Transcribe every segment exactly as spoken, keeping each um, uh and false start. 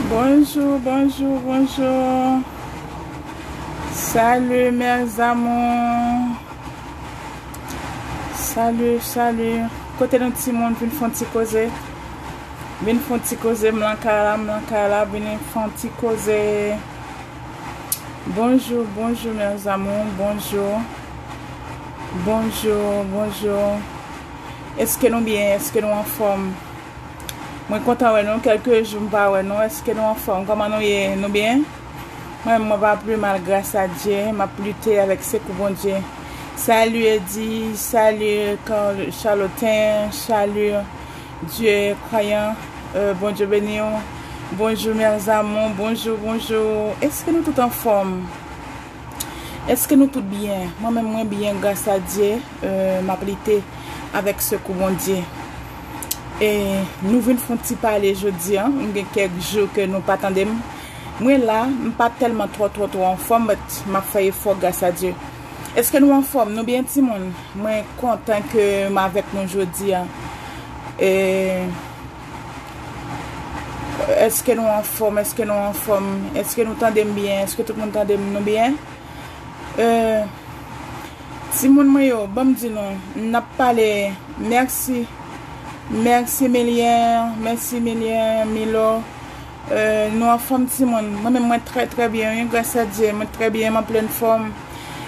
Bonjou, bonjou, bonjou. Salut mes amours. Salut, salut. Kote nou timoun, vin fè yon ti koze. Vin fè yon ti koze, m lan kay la, m lan kay la, vin fè yon ti koze. Bonjou, bonjou mes amours, bonjou. Bonjou, bonjou. Èske nou byen? Èske nou anfòm? Mwen kontan wè nou, kèlke jou m pa wè nou. Èske nou anfòm? Kòman nou ye? Nou byen? Mwen, mwen pa pli mal, gras a Dye. M ap lite avèk sekou Bondye. Salut Eddy, salut Carl-, Charlotin, salut Dieu croyant. Euh, Bondye beni w. Bonjou mes amours, bonjou, bonjou. Èske nou tout anfòm? Èske nou tout byen? Mwen menm mwen byen, gras a Dye. Euh, m ap lite avèk sekou Bondye. E nou vin fè yon ti pale jodi a. M gen kèk jou ke nou pa tande m. Mwen la, m pa tèlman twò, twò, twò anfòm, but m ap fè efò, gras a Dye. Èske nou anfòm? Nou byen, timoun? Mwen kontan ke m avèk nou jodi a. E, èske nou anfòm? Èske nou anfòm? Èske nou tande m byen? Èske tout moun tande m, nou byen? Euh, timoun mwen yo, ban m di nou, n ap pale, mèsi, mèsi Milyen, mèsi Milyen, Milo. Euh, nou anfòm timoun? Mwen menm mwen trè, trè byen, wi, gras a Dye, mwen trè byen, m an plèn fòm.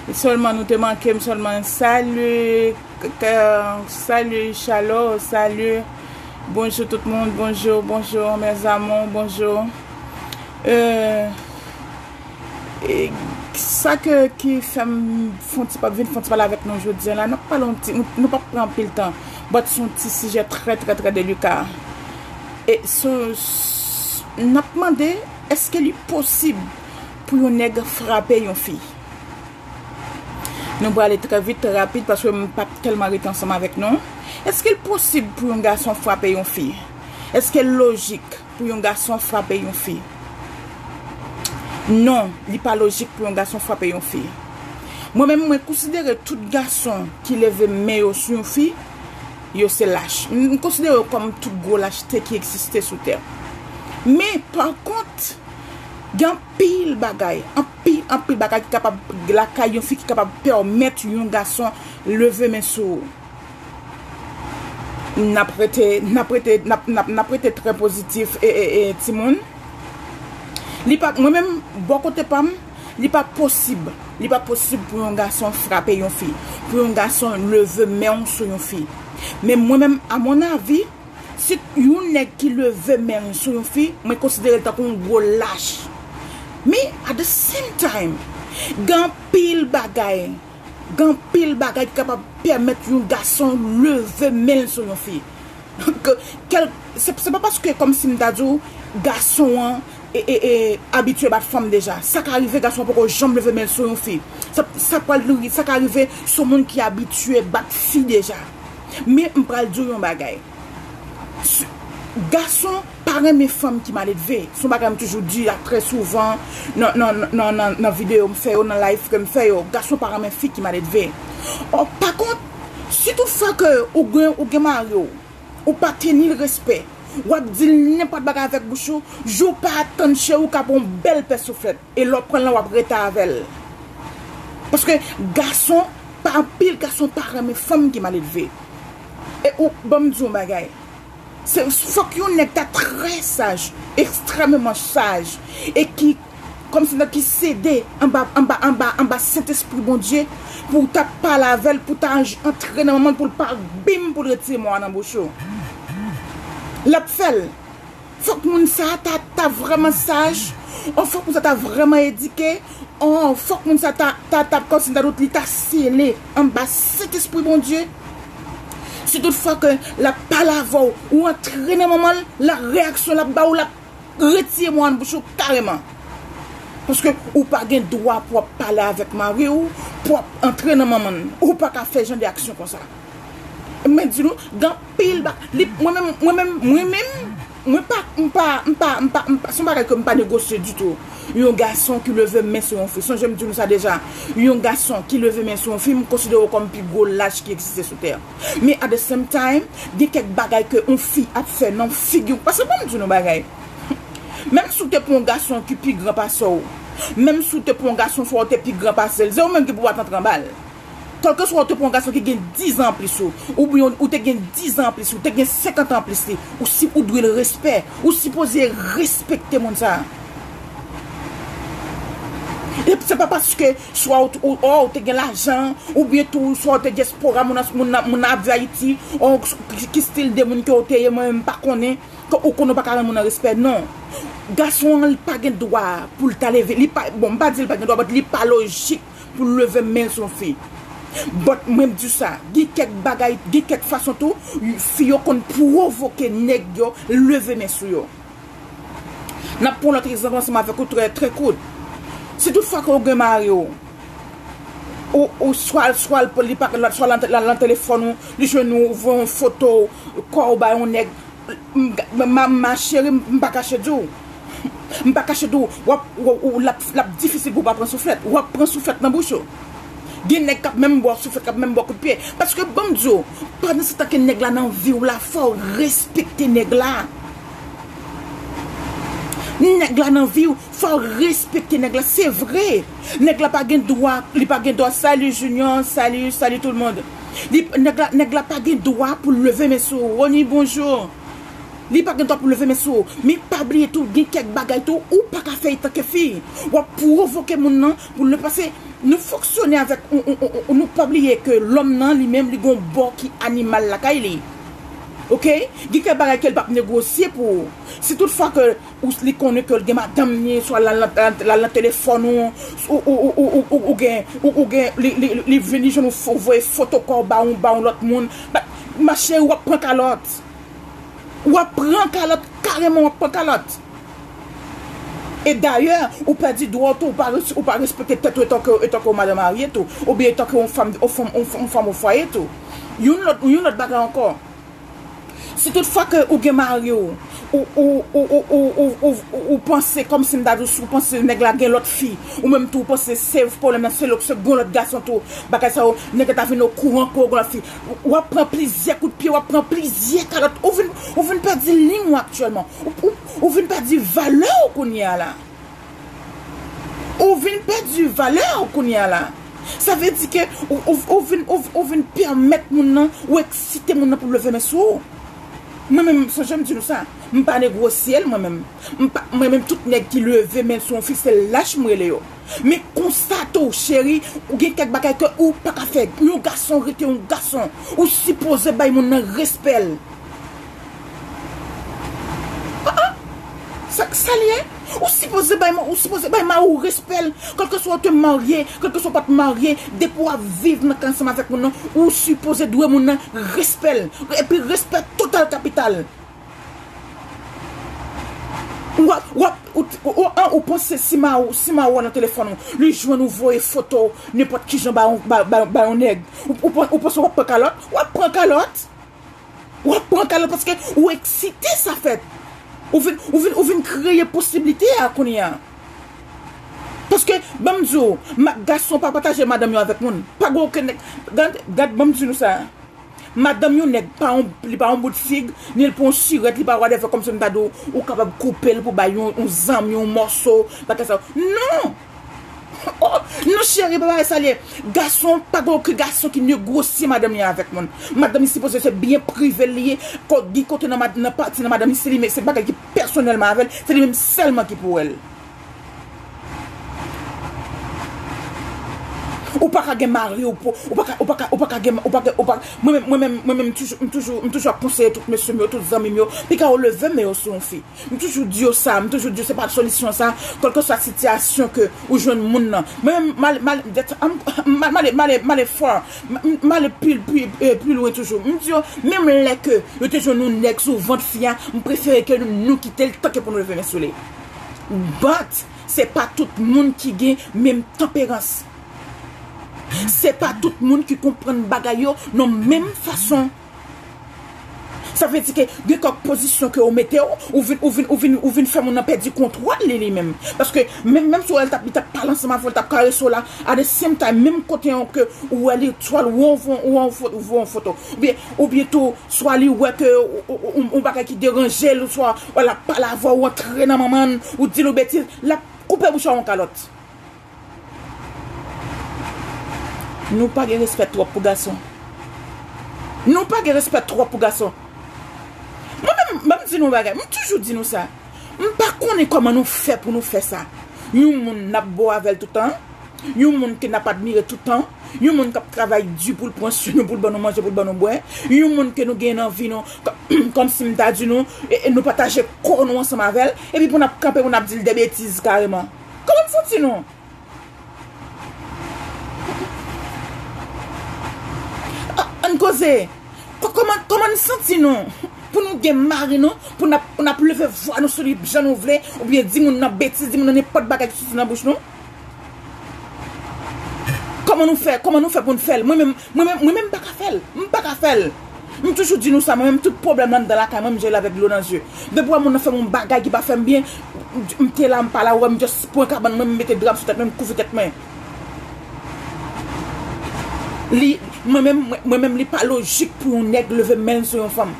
Sèlman nou te manke m sèlman. Salut, k-, k-, salut Chalo, salut. Bonjou tout moun, bonjou, bonjou mes amours, bonjou. Euh, E, sa ke, ki fè m fè yon ti pa, vin fè yon ti pale avèk nou jodi a la, n ap pale yon ti, nou, nou p ap pran anpil tan, but se yon ti sijè trè, trè, trè delika. E, se, s-, n ap mande, èske li posib pou yon nèg frape yon fi? Nou prale trè vit, trè rapid, paske m p ap tèlman rete ansanm avèk nou. Èske l posib pou yon gason frape yon fi? Èske l lojik pou yon gason frape yon fi? Non, li pa lojik pou yon gason frape yon fi. Mwen menm, mwen konsidere tout gason ki leve men yo sou yon fi, yo se lach. M konsidere yo kòm tout gwo lachte ki egziste sou tè. Men, pa kont, gen anpil bagay, anpil, anpil bagay ki kapab lakay yon fi ki kapab pèmèt yon gason leve men sou ou. N ap rete, n ap rete, n ap, n ap, n ap rete trè pozitif, e, e, e, timoun. Li pa, mwen menm, bò kote pa m, li pa posib. Li pa posib pou yon gason frape yon fi, pou yon gason leve men w sou yon fi. Men mwen menm, a mon avi, si yon nèg ki leve men l sou yon fi, mwen konsidere l tankou yon gwo lach. Men, at the same time, gen anpil bagay, gen anpil bagay ki kapab pèmèt yon gason leve men l sou yon fi. Ke, kèl, se, se pa paske kòmsi m ta di w, gason an, e, e, e, abitye bat fanm deja. Sa ka rive gason an poko janm leve men l sou yon fi. Sa, sa pral, sa ka rive sou moun ki abitye bat fi deja. Men m pral di w yon bagay. S-, gason pa renmen fanm ki maledve. Se yon bagay m toujou di la trè souvan nan, nan, nan, nan, nan videyo m fè yo, nan live ke m fè yo. Gason pa renmen fi ki maledve. Ò, pa kont, si tout fwa ke ou gen, ou gen mari w, ou pa teni l respè, w ap di l nenpòt bagay avèk bouch ou, jou pa atann cheri w ka pran yon bèl pè souflèt. E lè w pran l lan, w ap rete avè l. Paske gason, pa anpil gason pa renmen fanm ki maledve. E ou, ban m di w yon bagay. Se, fòk yon nèg ta trè saj, ekstrèmeman saj, e ki, kòmsi nan ki sede anba, anba, anba, anba Sentespri Bondye, pou w ta pale avè l, pou w ta antre nan manman l, pou l pa bim, pou l retire mo a nan bouch ou. L ap fè l. Fòk moun sa ta, ta vrèman saj. Ò, fòk moun sa ta vrèman edike. Ò, fòk moun sa ta, ta, ta, kòmsi ta dout li ta sele anba Sentespri Bondye. Si tout fwa ke l ap pale avè w, ou antre nan manman l, la reyaksyon l ap ba ou, l ap retire mo a nan bouch ou kareman. Paske ou pa gen dwa pou w ap pale avèk mari w, pou w ap antre nan manman l. Ou pa ka fè jan de aksyon konsa. Mwen di nou, gen anpil ba-, li, mwen menm, mwen menm, mwen menm, mwen pa, m pa, m pa, m pa, m pa, se yon bagay ke m pa negosye ditou. Yon gason ki leve men sou yon fi. Sonje m di nou sa deja. Yon gason ki leve men sou yon fi, m konsidere w kòm pi gwo lach ki egziste sou tè. Men at the same time, gen kèk bagay ke yon fi ap fè nan figi w. Paske ban m di nou bagay. Menm si w te pran yon gason ki pi gran pase w, menm si w te pran yon gason swa w te pi gran pase l, se ou menm ki pou bat antre anba l. Kèlkeswa w te pran yon gason ki gen diz an anplis ou, oubyen ou te gen diz an anplis li, ou te gen senkant an anplis li, ou si, ou dwe l respè, ou sipoze respekte moun sa a. E se pa paske swa ou, ou, oh, ou te gen lajan, oubyen tou swa ou te dyaspora, moun nan, moun nan, moun nan ap viv Ayiti, oh, ki, ki stil de moun ke w te ye, mwen menm m pa konnen, ke ou konnen ou pa ka rann moun nan respè, non. Gason an, li pa gen dwa pou l ta leve, li pa, bon, m pa di li pa gen dwa, but li pa lojik pou l leve men l sou yon fi. But mwen m di w sa, gen kèk bagay, gen kèk fason tou, fi yo konn pwovoke nèg yo leve men sou yo. N ap pran lòt egzanp ansanm avèk ou trè, trè kout. Si tout fwa ke ou gen mari w, ou, ou swa, swa l, li pa, swa l, l al nan telefòn ou, li jwenn ou, ou voye yon foto kò w bay yon nèg, m, m, ma, ma chérie, m, m pa kache di w. M pa kache di w, w ap, w, w, l ap, l ap difisil pou w pa pran souflèt. W ap pran souflèt nan bouch ou. Gen nèg k ap menm ba w souflèt, k ap menm ba w kout pye. Paske, ban m di w, pandan se tan ke nèg la nan vi w la, fò w respekte nèg la. Nèg la nan vi w, fò w respekte nèg la. Se vre, nèg la pa gen dwa, li pa gen dwa. Salut Junior, salut, salut tout le monde. Li, nèg la, nèg la pa gen dwa pou l leve men sou ou. Rony, bonjou. Li pa gen dwa pou leve men sou ou. Men pa bliye tou, gen kèk bagay tou, ou pa ka fè etanke fi. W ap pwovoke moun nan pou l pase. Nou fonksyone avèk, ou, ou, ou, ou, nou pa bliye ke lòm nan, li menm, li gon bò ki animal lakay li. Oke? Gen kèk bagay ke l p ap negosye pou ou. Si tout fwa ke ou, li konnen ke l gen madanm li, swa l al nan, l al nan telefòn ou, ou, ou gen, ou, ou gen, li, li, li vin, li jwenn ou, ou voye foto kò w ba yon, ba yon lòt moun, ma, ma chérie, w ap pran kalòt. W ap pran kalòt, kareman w ap pran kalòt. E dayè, ou pèdi dwa w tou, ou pa res-, ou pa respekte tèt ou etanke, etanke yon madanm marye tou, oubyen etanke yon fanm, yon fanm, yon fanm, yon fanm o fwaye tou. Yon lòt, yon lòt bagay ankò. Si tout fwa ke ou gen mari w, ou, ou, ou panse, kòmsi m ta di w, si w panse nèg la gen lòt fi, ou menm tou ou panse se pwoblèm nan, se lòt, se gon lòt gason tou, bagay sa yo, nèg la ta vin okouran ke w gen lòt fi. W ap pran plizyè kout pye, w ap pran plizyè kalòt. Ou vin, ou vin pèdi liy ou aktyèlman. Ou, ou, ou vin pèdi valè w kounye a la. Ou vin pèdi valè w kounye a la. Sa vle di ke ou, ou, ou vin, ou, ou vin pèmèt moun nan, ou eksite moun nan pou l leve men sou ou. Mwen menm, sonje m di nou sa, m pa negosye l mwen menm. M pa, mwen menm, tout nèg ki leve men l sou yon fi, se lach m rele yo. Men konsa tou, cheri, ou gen kèk bagay ke ou pa ka fè. Yon gason rete yon gason. Ou sipoze bay moun nan respè l. Ah, ah. Sa, sa l ye? Ou sipoze bay, ou sipoze bay mari w respè l. Kèlkeswa w te marye, kèlkeswa w pa t marye, depi w ap viv nan kay ansanm avèk moun nan, ou sipoze dwe moun nan respè l. Epi respè total kapital. W ap, w ap, ou, ou, ou, an, ou panse si ma, si mari w nan telefòn ou, li jwenn ou voye foto nenpòt kijan ba yon, ba, ba, ba yon nèg. Ou, ou, ou panse w ap pran kalòt? W ap pran kalòt. W ap pran kalòt paske ou eksite sa fèt. Ou vin, ou vin, ou vin kreye posiblite a kounye a. Paske, ban m di w, ma, gason pa pataje madanm yo avèk moun. Pa gen okenn nèg. Gad, gad, ban m di nou sa. Madanm yon nèg pa yon, li pa yon bout fig, ni l pa yon sirèt, li pa whatever, kòmsi m ta di w, ou kapab koupe l pou bay yon, yon zanmi, yon mòso, bagay sa yo. Non! Oh, non, cheri, pa bagay sa l ye. Gason, pa gen okenn gason ki negosye madanm li avèk moun. Madanm li sipoze se byen prive l li ye. Ko-, gen kote nan mad-, nan pati nan madanm li, se li menm, se bagay ki pèsonèlman avè l, se li menm sèlman ki pou wè l. Ou pa ka gen mari, ou pou, ou pa ka, ou pa ka, ou pa ka gen, ou pa ka, ou pa, mwen menm, mwen menm, mwen menm, m toujou, m toujou, m toujou ap konseye tout mesye m yo, tout zanmi m yo, piga yo leve men yo sou yon fi. M toujou di yo sa, m toujou di yo se pa solisyon sa, kèlkeswa sitiyasyon ke ou jwenn moun nan. Mwen menm, m ale, m ale, m ale, m ale, m ale fò, m, m ale pi, pi, eh, pi lwen toujou. M di yo, menm lè ke yo te jwenn yon nèg sou vant fi a, m prefere ke nou, nou kite l tanke pou nou leve men sou li. But, se pa tout moun ki gen menm tanperans. Se pa tout moun ki konprann bagay yo nan menm fason. Sa vle di ke gen kèk pozisyon ke ou mete w, ou vin, ou vin, ou vin, ou vin fè moun nan pèdi kontwòl li, li menm. Paske menm, menm si w wè l t ap, li t ap pale ansanm avè w, l t ap karese w la, at the same time, menm kote an ke ou wè li, swa l wè yon fo-, ou wè yon fo-, ou wè yon foto, oubyen, oubyen tou, swa li wè ke ou, ou, ou, ou, yon bagay ki deranje l, swa, wè l ap pale avè w, ou antre nan manman l, ou di l yon betiz, l ap koupe bouch ou ak yon kalòt. Nou pa gen respè twòp pou gason. Nou pa gen respè twòp pou gason. Mwen menm, ban m di nou yon bagay. M toujou di nou sa. M pa konnen kòman nou fè pou nou fè sa. Yon moun n ap bo avè l tout tan. Yon moun ke n ap admire tout tan. Yon moun k ap travay di pou l pran swen nou, pou l ban nou manje, pou l ban nou bwè. Yon moun ke nou gen nan vi nou, kò-, kòmsi m ta di nou, e, e nou pataje kò nou ansanm avè l. Epi pou n ap kanpe, pou n ap di l de betiz kareman. Kòman n santi nou? A, ann koze. Kò-, kòman, kòman n santi nou? Pou nou gen mari nou, pou n ap, pou n ap leve vwa nou sou li jan nou vle, oubyen di moun nan betiz, di moun nan nenpòt bagay ki soti nan bouch nou? Kòman nou fè, kòman nou fè pou n fè l? Mwen menm, mwen menm, mwen menm m pa ka fè l. M pa ka fè l. M toujou di nou sa, mwen menm, tout pwoblèm anndan lakay mwen, m jere l avèk dlo nan zye. Depi w wè moun nan fè m yon bagay ki pa fè m byen, m te la, m pa la, ou wè m just pran kabann mwen, m mete dra m sou tèt mwen, m kouvri tèt mwen. Li, mwen menm, mwen, mwen menm, li pa lojik pou yon nèg leve men l sou yon fanm.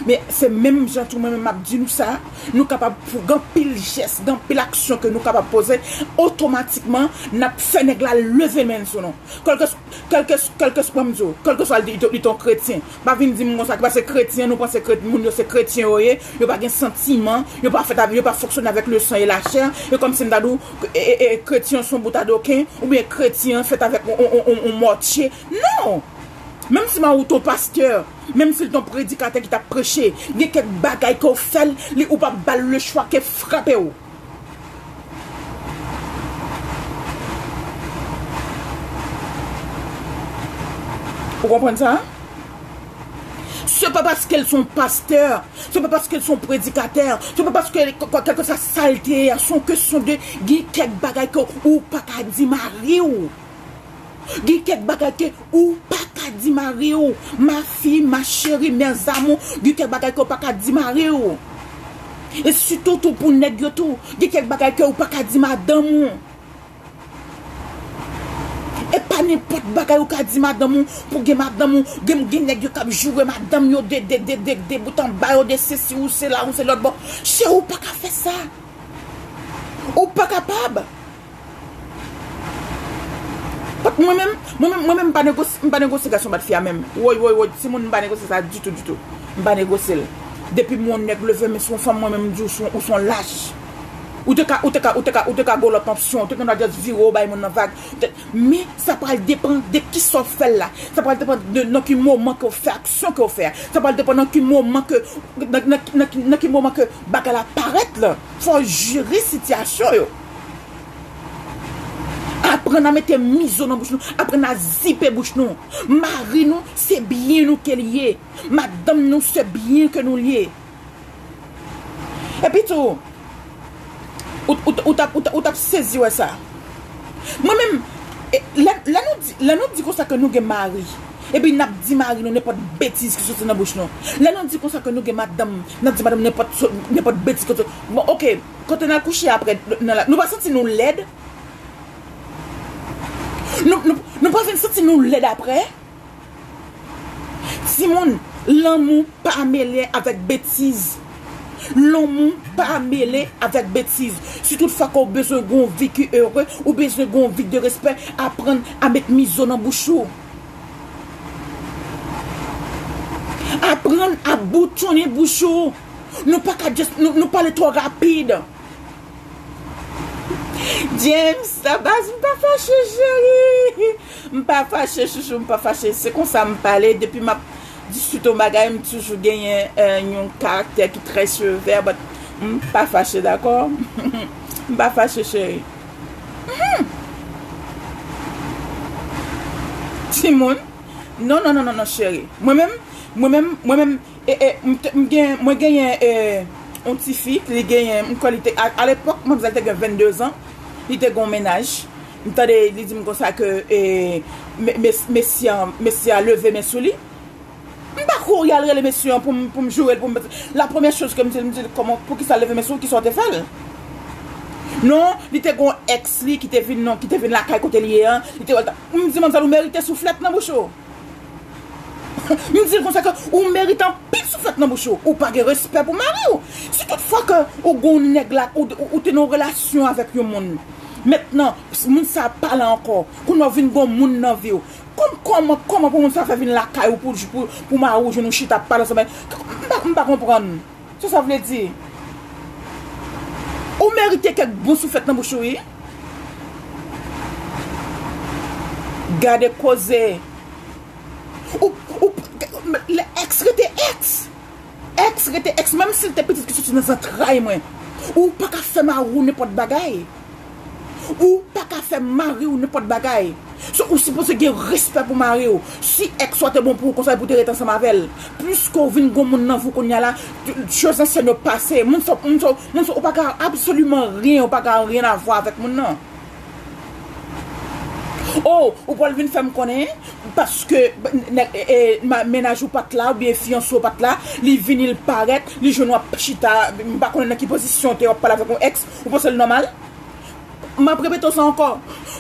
Men se menm jan tou mwen menm m ap di nou sa, nou kapab pou gen anpil jès, gen anpil aksyon ke nou kapab poze, otomatikman, n ap fè nèg la leve men l sou nou. Kèlkes-, kèlkes-, kèlkeswa m di w, kèlkeswa li, li, li te yon kretyen. Pa vin di m konsa, paske kretyen, nou panse kret-, moun yo se kretyen yo ye, yo pa gen santiman, yo pa fèt avè, yo pa fonksyone avèk le san e la chè, e kòmsi m ta di w, e, e, e, kretyen se yon bout adoken, oubyen kretyen fèt avèk on, on, on, on, on mòtye. Non! Menm si mari w te yon pastè, menm si l te yon predikatè ki t ap preche, gen kèk bagay ke w fè l, li, ou p ap ba l le chwa ke frape w. Ou konprann sa? Se pa paske l se yon pastè, se pa paske l se yon predikatè, se pa paske, kèlkeswa sa l te ye a, se yon kesyon de, gen kèk bagay ke ou pa ka di mari w. Gen kèk bagay ke ou pa ka di mari w. Ma fille, ma chérie, mes amours, gen kèk bagay ke ou pa ka di mari w. E sitou tou pou nèg yo tou, gen kèk bagay ke ou pa ka di madanm ou. E pa nenpòt bagay ou ka di madanm ou, pou gen madanm ou, gen, gen nèg yo k ap joure madanm yo de, de, de, de, de bout anba yo, de sesi ou sela ou se lòt bò. Cheri, ou pa ka fè sa. Ou pa kapab. Paske mwen menm, mwen menm, mwen menm m pa negosye, m pa negosye gason bat fi a menm. Woy, woy, woy, timoun, m pa negosye sa ditou, ditou. M pa negosye l. Depi m wè yon nèg leve men sou yon fanm, mwen menm m di w se yon, ou se yon lach. Ou te ka, ou te ka, ou te ka, ou te ka gen lòt opsyon, ou te ka just vire w bay moun nan vag. Ou te, men sa pral depann de kisa w fè l la. Sa pral depann de nan ki moman ke w fè aksyon ke w fè a. Sa pral depann nan ki moman ke, nan, nan, nan, nan ki moman ke bagay la parèt la. Fò w jere sitiyasyon yo. Aprann a mete mizo nan bouch nou, aprann a zipe bouch nou. Mari nou, se byen nou ke l ye. Madanm nou, se byen ke nou l ye. Epi tou, ou, ou, ou t ap, ou t ap, ou t ap sezi wè sa. Mwen menm, e, lè, lè nou di, lè nou di konsa ke nou gen mari, epi n ap di mari nou nenpòt betiz ki soti nan bouch nou. Lè nou di konsa ke nou gen madanm, n ap di madanm nenpòt so-, nenpòt betiz ki soti. Bon, oke, kote n al kouche apre, nan la, nou pa santi nou lèd? Nou, nou, nou pa vin santi nou lèd apre? Timoun, lanmou pa mele avèk betiz. Lanmou pa mele avèk betiz. Si tout fwa ke w bezwen gen yon vi ki ere, ou bezwen gen yon vi de respè, aprann a met mizo nan bouch ou. Aprann a boutonnen bouch ou. Nou pa ka just, nou, nou pale twò rapid. James, la baz, m pa fache, cheri. M pa fache, chouchou, m pa fache. Se konsa m pale. Depi m ap diskite yon bagay, m toujou genyen, eh, yon karaktè ki trè sevè, but m pa fache, dakò? M pa fache, cheri. Mhm. Timoun. Non, non, non, non, non, cheri. Mwen menm, mwen menm, mwen menm, E, e, m te, m gen, mwen genyen, e, yon tifi, li genyen, m kwè li te, a, alepòk, manmzèl te gen venndezan, li te gen yon mennaj. M tande li di m konsa ke, e, me-, mes-, mesye a, mesye a leve men sou li. M pa kouri al rele mesye an pou m, pou m joure l, pou m, la premyè choz ke m di l, m di l, kòman, poukisa l leve mesye w, kisa w te fè l? Non, li te gon èks li ki te vin, non, ki te vin lakay kote l ye an, li te wè l ta, m di manmzèl ou merite souflèt nan bouch ou. M di l konsa ke ou merite anpil souflèt nan bouch ou, ou pa gen respè pou mari w. Si tout fwa ke ou gon nèg la, ou, ou, ou te nan relasyon avèk yon moun, mentnan, moun sa pa la ankò, kounye a w vin gon moun nan vi w, Kòm, kòman, kòman pou moun sa fè vin lakay ou pou, pou, pou mari w jwenn ou chita ap pale ansanm? M pa, m pa konprann. Sa sa vle di? Ou merite kèk bon souflèt nan bouch ou, wi. Gade koze. Ou, ou, lè èks rete èks. Èks rete èks, menm si l te pitit ki soti nan zantray mwen. Ou pa ka fè mari w nenpòt bagay. Ou pa ka fè mari w nenpòt bagay. So, ou sipoze gen respè pou mari w. Si èks ou a te bon pou ou konsa, pou w te ret ansanm avè l. Pliske w vin gon moun nan vi w kounye a la, choz ansyen yo pase. Moun sa, moun sa, moun sa, ou pa ka absoliman rien, ou pa ka rien à voir avèk moun nan. Oh, ou pral vin fè m konnen, paske nèg, e, e, ma-, mennaj ou pa t la, oubyen fiyanse w pa t la, li vini, l parèt, li jwenn w ap chita, m pa konnen nan ki pozisyon w te, w ap pale avèk yon èks, ou panse l nòmal? M ap repete w sa ankò.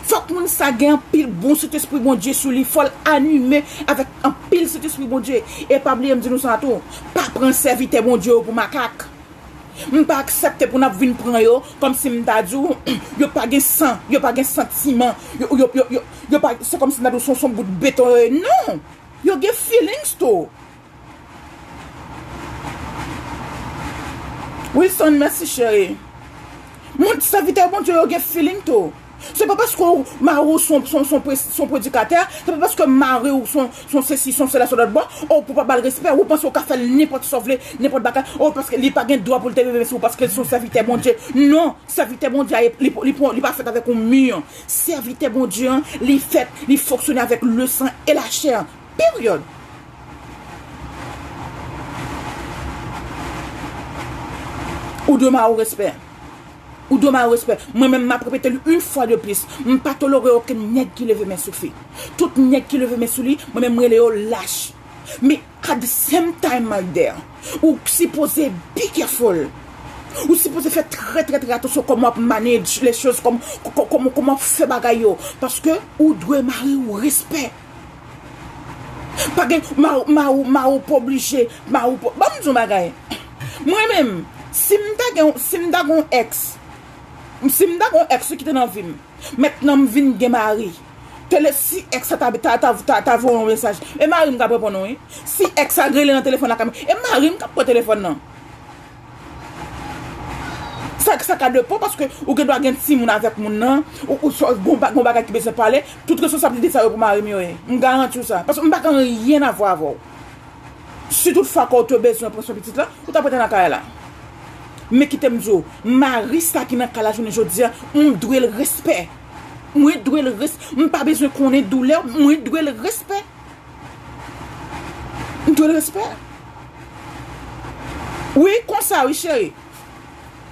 Fòk moun sa gen anpil bon Sentespri Bondye sou li. Fò l anime avèk anpil Sentespri Bondye. E pa bliye m di nou sa tou. Pa pran sèvitè Bondye yo pou makak. M pa aksepte pou n ap vin pran yo kòmsi m ta di w, yo pa gen san, yo pa gen santiman, yo, yo, yo, yo, yo pa, se kòmsi m ta di w se yon, se yon bout beton yo ye. Non! Yo gen feelings tou. Wilson, mèsi cheri. Moun, sèvitè Bondye yo gen feeling tou. Se pa paske w, mari w se yon, se yon, se yon pre-, se yon predikatè, se pa paske mari w se yon, se yon sesi, se yon sela, se yon lòt bò, ou pou pa ba l respè, ou panse w ka fè l nenpòt sa w vle, nenpòt bagay, ou paske li pa gen dwa pou l te leve men sou ou paske l se yon sèvitè Bondye. Non, sèvitè Bondye a, li, li, li pa fèt avèk yon mi. Sèvitè Bondye an, li fèt, li fonksyone avèk le sang et la chair. Period. Ou dwe mari w respè. Ou dwe mari w respè. Mwen menm, m ap repete l yon fwa de plis. M pa tolere okenn nèg ki leve men sou fi. Tout nèg ki leve men sou li, mwen menm, m rele yo lach. Men at the same time, my dear, ou sipoze be careful. Ou sipoze fè trè, trè, trè atansyon kòman w ap manage les choses, kòm, kò-, kò-, kòman, kòman w ap fè bagay yo. Paske ou dwe mari w respè. Pa gen, ma, ma, ma ou pa oblije, ma ou pa, ban m di yon bagay. Mwen menm, si m ta gen, si m ta gen yon èks, si m ta gen yon èks ki te nan vi m, mentnan m vin gen mari. Tele, si èks sa ta, ta, ta, ta, ta voye yon mesaj, e mari m k ap reponn ou, wi. Si èks sa rele nan telefòn la, e mari m k ap pran telefòn nan. Sa, sa ka depann, paske ou gen dwa gen timoun avèk moun nan, ou, ou, gon ba-, gon bagay ki bezwen pale, tout responsablite sa yo pou mari m yo ye. M garanti w sa. Paske m pa gen anyen a vwa avè w. Si tout fwa ke w te bezwen pran swen pitit la, ou t ap rete nan kay la. Men kite m di w, mari sa ki nan kay la jounen jodi a, m dwe l respè. Mwen dwe l res-, m pa bezwen konnen doulè w, mwen dwe l respè. M dwe l respè. Wi, konsa wi, cheri.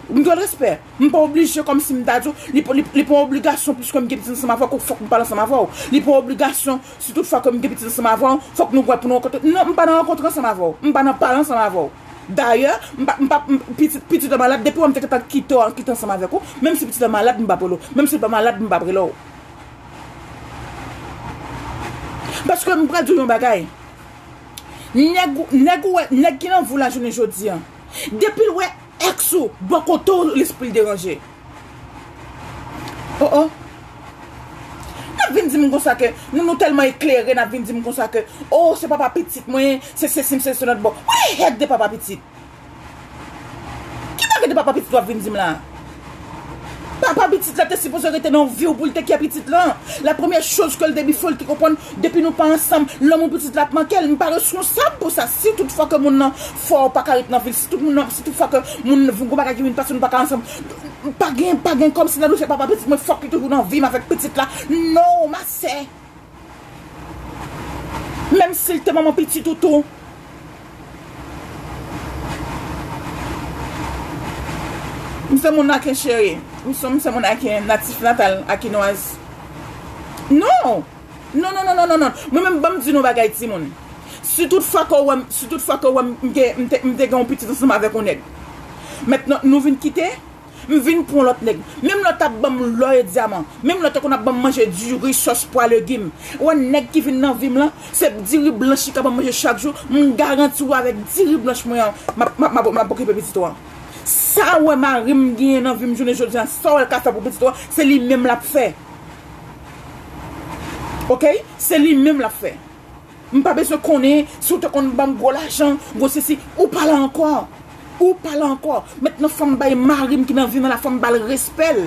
M dwe l respè. M pa oblije kòmsi m ta di w, li, li, li pa yon obligasyon pliske m gen pitit ansanm avè w, ke fòk m pale ansanm avè w. Li pa yon obligasyon, si tout fwa ke m gen pitit ansanm avè w, fòk nou wè pou nou rankontre. Non, m pa nan rankontre ansanm avè w. M pa nan pale ansanm avè w. Dayè, m pa, m pa, m, pitit, pitit la malad, depi w wè m te gentan kite w, kite ansanm avèk ou, menm si pitit la malad, m p ap rele w. Menm si l pa malad, m p ap rele w. Paske m pral di w yon bagay. Nèg ou, nèg ou wè, nèg ki nan vi w la jounen jodi a, depi l wè èks ou bò kote w, lespri l deranje. Oh, oh. N ap vin di m konsa ke nou, nou tèlman eklere, n ap vin di m konsa ke, oh, se papa pitit mwen, se sesi m, se se lòt bò. What the heck de papa pitit? Ki bagay de papa pitit w ap vin di m la? Papa pitit la te sipoze rete nan vi w pou l te kè pitit lan. La premyè choz ke l te bifo l te konprann, depi nou pa ansanm, lanmou pitit la ap manke l. M pa reskonsab pou sa. Si tout fwa ke moun nan fè w pa ka ret nan vi l, si tout moun nan, si tout fwa ke moun nan, gon bagay ki vin pase, nou pa ka ansanm, pa gen, pa gen kòmsi nan dosye papa pitit mwen, fòk li toujou nan vi m avèk pitit la. No, ma sè. Menm si l te manman pitit ou tou. M se moun Aken cheri. M se, m se moun Aken, natif natal, Akenwaz. Non! Non, non, non, non, non, non. Mwen menm, ban m di nou bagay, timoun. Si tout fwa ke w wè m, si tout fwa ke w wè m, m gen, m te, m te gen yon pitit ansanm avèk yon nèg. Mentnan, nou vin kite, m vin pran yon lòt nèg. Menm lè w t ap ban m lò e dyaman, menm lè w te konn ap ban m manje diri, sòs, pwa, legim. Ou wè nèg ki vin nan vi m lan, se diri blanch li ka ban m manje chak jou, m garanti w avèk diri blanch mwen an, m ap, m ap, m ap, m ap okipe pitit ou an. Sa w wè mari m genyen nan vi m jounen jodi a, sa w wè l ka fè pou pitit ou an, se li menm l ap fè. Oke? Se li menm l ap fè. M pa bezwen konnen si w te konn ban m gwo lajan, gwo sesi, ou pa la ankò. Ou pa la ankò. Mentnan fò m bay mari m ki nan vi m la, fò m ba l respè l.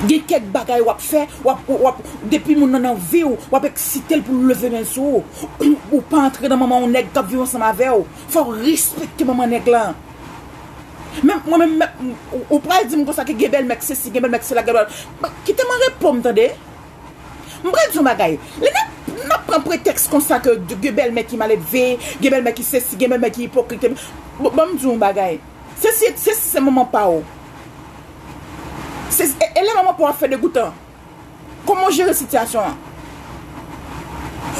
Gen kèk bagay w ap fè, w ap, w ap, depi moun nan nan vi w, w ap eksite l pou l leve men l sou ou. Ou pa antre nan manman yon nèg k ap viv ansanm avè w. Fò w respekte manman nèg lan. Men, mwen menm, men, ou, ou pral di m konsa ke gen bèlmè k sesi, gen bèlmè k sela, gen bèlmè. Kite m repo m, tande. M pral di yon bagay. Lè n ap, n ap pran pretèks konsa ke gen bèlmè ki maledve, gen bèlmè ki sesi, gen bèlmè ki ipokrit. Bon, ban m di yon bagay. Sesi, sesi se manman pa w. Se, e, e lè manman pa w ap fè degoutan. Kòman w jere sitiyasyon an?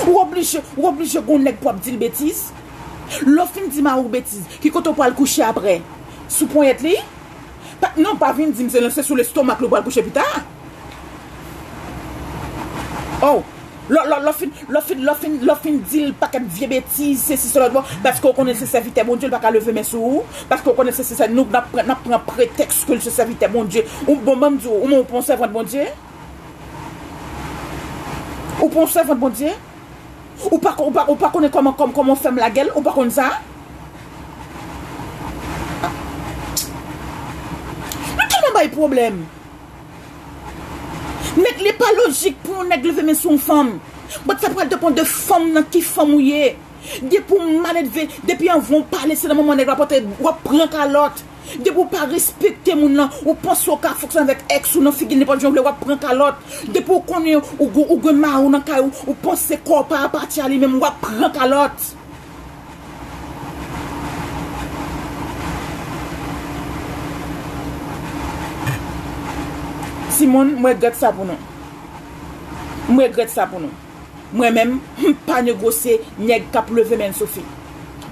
Ou oblije, ou oblije gon nèg pou w ap di l betiz? Lè w fin di mari w betiz, ki kote w pral kouche apre? Sou ponyèt li? Pa, non, pa vin di m se, se sou lestomak li w pral kouche pita. Oh, lè, lè, lè w fin, lè w fin, lè w fin, lè w fin di l pakèt vye betiz, sesi, sela, lòt bò, paske w konnen l se sèvitè Bondye, l pa ka leve men sou ou, paske w konnen l se, se, se, nou, n ap pran, n ap pran pretèks ke l se sèvitè Bondye. Ou bon, ban m di w, ou menm ou pa yon sèvant Bondye? Ou pa yon sèvant Bondye? Ou pa, ou pa, ou pa konnen kòman, kòm, kòman w fè m lagè l? Ou pa konn sa? Nou tèlman bay pwoblèm. Nèg, li pa lojik pou yon nèg leve men sou yon fanm. But sa pral depann de fanm nan, ki fanm ou ye. Depi w maledve, depi anvan w pale, se nan moman nèg la pote, w ap pran kalòt. Depi w pa respekte moun nan, ou panse w ka fonksyone avèk èks ou nan figi l nenpòt jan w vle, w ap pran kalòt. Depi w konnen ou, ou, ou gen mari w nan kay ou, ou panse kò w pa apati a li menm, w ap pran kalòt. Timoun, m regrèt sa pou nou. M regrèt sa pou nou. Mwen menm, m pa negosye nèg k ap leve men l sou fi.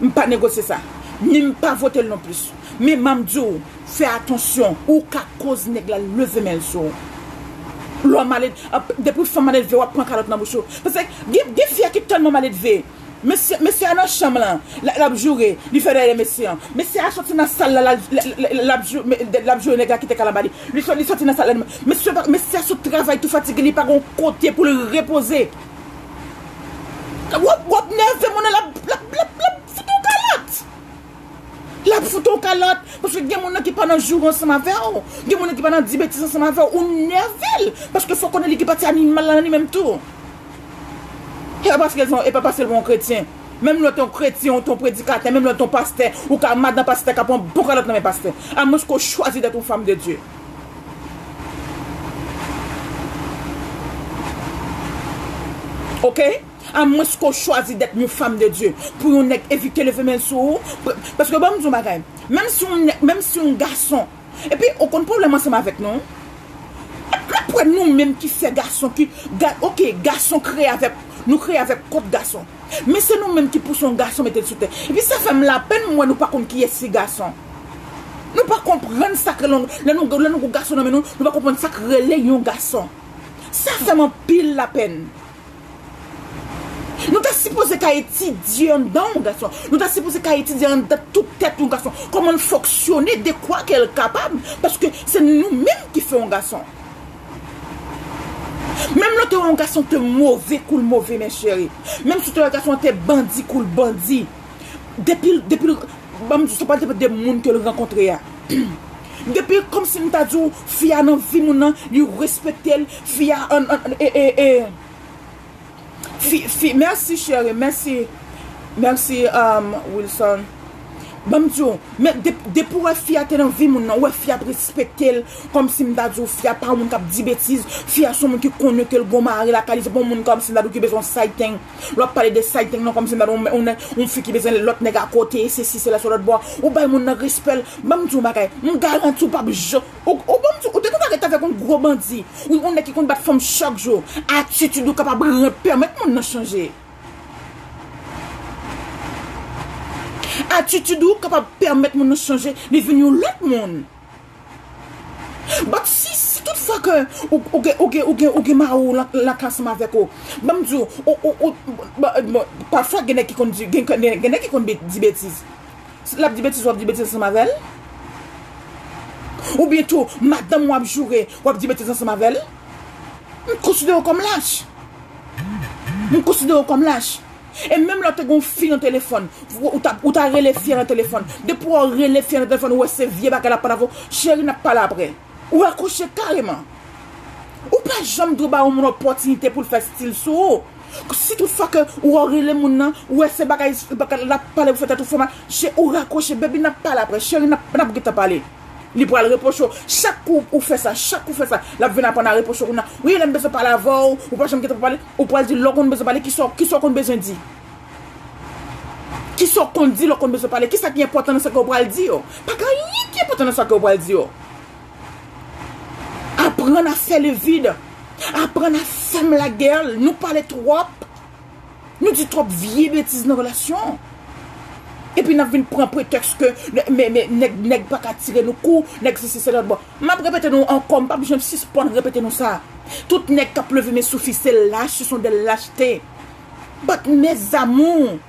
M pa negosye sa. Ni m pa vote l non plis. Men m ap di w, fè atansyon, ou ka koz nèg la leve men l sou ou. Lè w maled, ap, depi w fanm maledve, w ap pran kalòt nan bouch ou. Paske gen, gen fi a ki tèlman maledve. Mesye, mesye a nan chanm lan, l, l ap joure, li fè dèyè mesye an. Mesye a soti nan sal la, l, l, l, l ap jou-, l ap joure nèg la ki te kal anba li. Li sot-, li soti nan sal la, mesye pa, mesye a sot travay tou fatige, li pa gon kote pou l repoze. W ap, w ap nève moun nan, l ap, l ap, l ap, l ap fout ou kalòt. L ap fout ou kalòt, paske gen moun nan ki pa nan joure ansanm avè w. Gen moun nan ki pa nan di betiz ansanm avè w. Ou nève l, paske fò w konnen li gen pati animal la nan li menm tou. E pa paske l se yon, e pa paske l yon kretyen. Menm lè w te yon kretyen, ou te yon predikatè, menm lè w te yon pastè, ou ka madan pastè ka pran bon kalòt nan men pastè. Amwenske w chwazi d'être une femme de Dieu. Oke? Amwenske w chwazi d'être une femme de Dieu. Pou yon nèg evite leve men l sou ou. Paske ban m di yon bagay. Menm si yon nèg, menm si yon gason. Epi, ou konn pwoblèm ansanm avèk nou? N ap wè nou menm ki fè gason ki, ga-, oke, gason kreye avèk, nou kreye avèk kòd gason. Men se nou menm ki pouse yon gason mete l sou tè. Epi sa fè m lapenn, m wè nou pa konn kiyès ki gason. Nou pa konprann sa k rele, lè nou, lè nou gon gason nan men nou, nou pa konprann sa k rele yon gason. Sa fè m anpil lapenn. Nou ta sipoze ka etidye anndan yon gason. Nou ta sipoze ka etidye anndan tout tèt yon gason. Kòman l fonksyone, de kwa ke l kapab. Paske se nou menm ki fè yon gason. Menm lè w te wè yon gason te move kou l move, men cheri. Menm si w te wè gason an te bandi kou l bandi. Depi, depi, ban m di, sa pral depann de moun ke l rankontre a. Depi kòmsi m ta di w, fi a nan vi moun nan, li respekte l, fi a an, an, e, e, e, Fi, fi, mèsi, cheri, mèsi. Mèsi, um, Wilson. Ban m di w, men de-, depi w wè fi a te nan vi moun nan, w wè fi a ap respekte l, kòmsi m ta di w, fi a pa yon moun k ap di betiz, fi a se yon moun ki konnen ke l gon mari lakay li, se pa yon moun kòmsi m ta di w ki bezwen yon side thing. Lè w ap pale de side thing nan, kòmsi m ta di w, yon, yon, yon fi ki bezwen lòt nèg akote, sesi, sela, sou lòt bò. Ou bay moun nan respè l. Ban m di w yon bagay, m garanti w p ap jan-, ou, ou ban m di w, ou te konn ret avèk yon gwo bandi. Ou, yon nèg ki konn bat fanm chak jou. Atitid ou kapab ran-, pèmèt moun nan chanje. Atitid ou kapab pèmèt moun nan chanje, li vin yon lòt moun. But si, si tout fwa ke ou, ou gen, ou gen, ou gen, ou gen mari w la, la ka ansanm avèk ou, ban m di w, ou, ou, ou, bon, bon, pafwa gen nèg ki konn di, gen, gen, gen nèg ki konn be- di betiz. L ap di betiz, w ap di betiz ansanm avè l. Oubyen tou, madanm w ap joure, w ap di betiz ansanm avè l. M konsidere w kòm lach. M konsidere w kòm lach. E menm lè w te gen yon fi nan telefòn, ou, ou ta, ou ta rele fi a nan telefòn. Depi w rele fi a nan telefòn, ou wè se vye bagay l ap pale avè w, cheri, n ap pale apre. Ou rakwoche kareman. Ou pa janm dwe ba yon moun opòtinite pou l fè stil sou ou. Si tout fwa ke ou rele moun nan, ou wè se bagay, bagay l ap pale pou fè tèt ou fè mal, che, ou rakwoche, baby, n ap pale apre, cheri, n ap, n ap gentan pale. Li pral repwoche w. Chak kou ou fè sa, chak kou ou fè sa, l ap vin aprann a repwoche w kounye a. Wi, lè m bezwen pale avè w, ou pa janm gentan pale. Ou pral di lè w konn bezwen pale, kisa w, kisa w konn bezwen di? Kisa w konn di lè w konn bezwen pale? Kisa ki enpòtan nan sa ke w pral di yo? Pa gen anyen ki enpòtan nan sa ke w pral di yo. Aprann a fè le vide. Aprann a fèm lagè. Nou pale twòp. Nou di twòp vye betiz nan relasyon. Epi n ap vin pran pretèks ke men, men, nèg, nèg pa ka tire nou kou, nèg sesi se lòt bò. M ap repete nou ankò, m p ap janm sispann repete nou sa. Tout nèg k ap leve men sou fi, se lach, ce sont des lâchetés. But mes amours,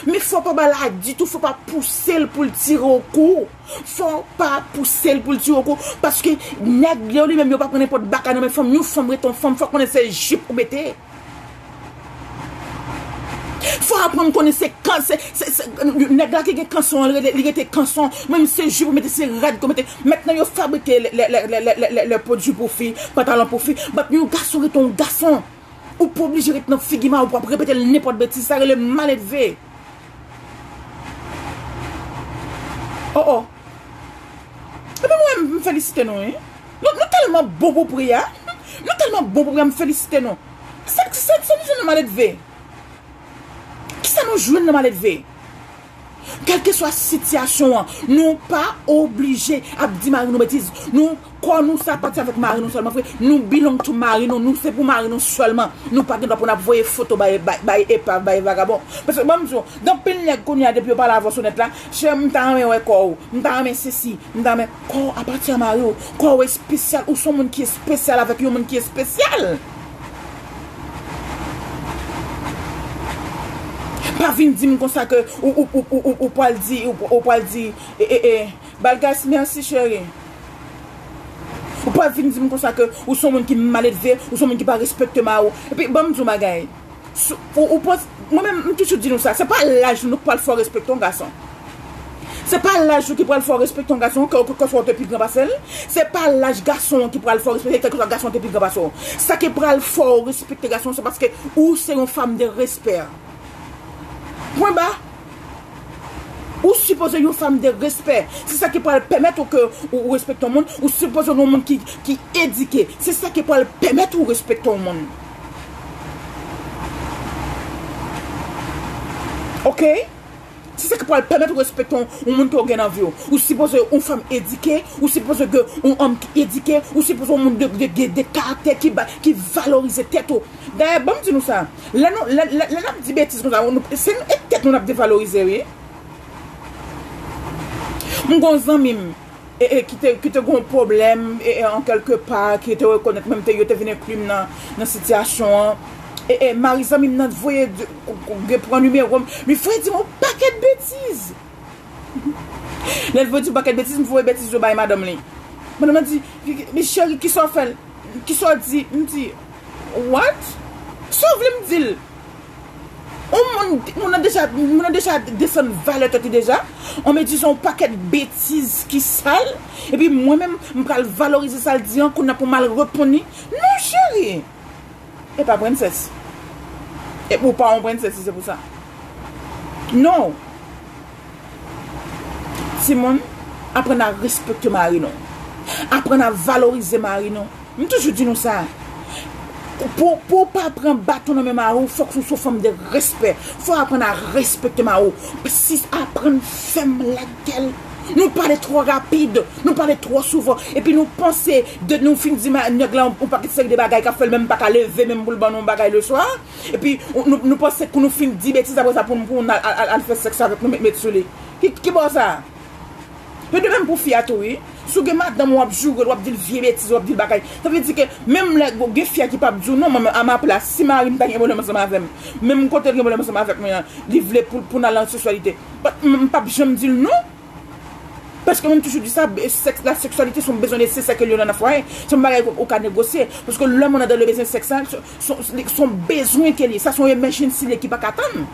men fò w pa ba l a ditou, fò w pa pouse l pou l tire w kou. Fò w pa pouse l pou l tire w kou. Paske nèg yo li menm yo pa pran nenpòt bagay nan men fanm. Yon fanm ret yon fanm, fò w konnen se jip ou mete. Fò w aprann konnen se kan, se, se, se, nèg la ki gen kanson an, li rete, li rete kanson. Menm se jip ou mete, se rad ke w mete. Mentnan yo fabrike lè, lè, lè pwodui pou fi, pantalon pou fi. But yon gason ret yon gason. Ou pa oblije ret nan figi mari w pou w ap repete l nenpòt betiz, sa rele maledve. Oh, oh. Epi mwen, m felisite nou, wi. Nou, nou tèlman bon pou pri a. Nou tèlman bon pou pri a, m felisite nou. Sa, sa, sa nou jwenn nan maledve? Kisa nou jwenn nan maledve? Kèlkeswa sitiyasyon an, nou pa oblije ap di mari nou betiz. Nou, kò nou sa pati avèk mari nou sèlman vre. Nou belong to mari nou. Nou se pou mari nou sèlman. Nou pa gen dwa pou n ap voye foto bay, bay, bay epav, bay vagabon. Paske, ban m di w, gen anpil nèg kounye a, depi yo pale avè w sou nèt la, chè, m ta renmen wè kò w, m ta renmen sesi, m ta renmen kò w apatyen a mari w. Kò w espesyal, ou se yon moun ki espesyal avèk yon moun ki espesyal. Pa vin di m konsa ke ou, ou, ou, ou, ou, ou pral di, ou, ou pral di, e, e, e, Balgas, mèsi, cheri. Ou pa vin di m konsa ke ou se yon moun ki maledve, ou se yon moun ki pa respekte mari w. Epi, ban m di w bagay. Sou, ou, ou panse, mwen menm, m toujou di nou sa, se pa laj nou k pral fè w respekte yon gason. Se pa laj ou ki pral fè w respekte yon gason, ke, ke, kèlkeswa w te pi gran pase l. Se pa laj gason an ki pral fè w respekte, kèlkeswa gason an te pi gran pase w. Sa ki pral fè w respekte gason an, se paske ou se yon fanm de respè. Pwen ba. Ou sipoze yon fanm de respè. Se sa ki pral pèmèt ou ke ou, ou respekte yon moun. Ou sipoze yon moun ki, ki edike. Se sa ki pral pèmèt ou respekte yon moun. Oke? Se sa ki pral pèmèt ou respekte yon, yon moun ke w gen nan vi w. Ou sipoze yon fanm edike. Ou sipoze gen yon òm ki edike. Ou sipoze yon moun de, de, de, de karaktè ki ba, ki valorize tèt ou. Dayè, ban m di nou sa. Lè nou, lè, lè, lè n ap di betiz konsa, nou, se nou, e tèt nou n ap devalorize, wi. M gon zanmi m, e, e, ki te, ki te gon pwoblèm, e, e, an kèlke pa, ki te rekonèt menm te, yo te vin enkli m nan, nan sitiyasyon an. E, e, mari zanmi m nan voye di, kou, kou, gen pran nimewo m, li voye di m yon pakèt betiz. Lè l voye di yon pakèt betiz, m voye betiz yo bay madanm li. Madanm lan di, "Cheri, kisa w fè l? Kisa w di?" M di, "What? Sa w vle m di l?" Yon moun, moun nan deja, moun nan deja desann valè tèt li deja. An me di se yon pakèt betiz ki sal. Epi mwen menm, m pral valorize sa l di an, kounye a pou m al reponn li. Non, cheri. E pa prensès. E ou pa yon prensès si se pou sa. Non. Timoun, aprann a respekte mari nou. Aprann a valorize mari nou. M toujou di nou sa. Pou, pou w pa pran baton nan men mari w, fòk ou se yon fanm de respè. Fò w aprann a respekte mari w. Sis, aprann fèm lagèl. Nou pale twò rapid, nou pale twò souvan, epi nou panse de nou fin di ma- nèg la yon, yon pakèt seri de bagay k ap fè l menm pa ka leve menm pou l ban nou yon bagay leswa. Epi nou, nou panse kou nou fin di betiz apre sa pou nou, pou nou al, al, al fè sèks avèk nou, met, met sou li. Ki, ki bò sa? Yo de menm pou fi a tou, wi. Si w gen madanm w ap joure l, w ap di l vye betiz, w ap di l bagay. Sa vle di ke menm lè gen fi a ki p ap di w non, mwen, a ma plas, si mari m ta gen pwoblèm ansanm avè m, menm kote l gen pwoblèm ansanm avèk mwen an, li vle pou, pou n al nan seksyalite. But m, m p ap janm di l non. Paske mwen toujou di sa, sèks, la sexualité, se yon bezwen nesesè ke li nan fwaye. Se yon bagay ou ka negosye. Paske lè moun nan dan le bezwen sèksal, se, se, se yon bezwen ke li. Sa se yon emergency li ki pa ka tann.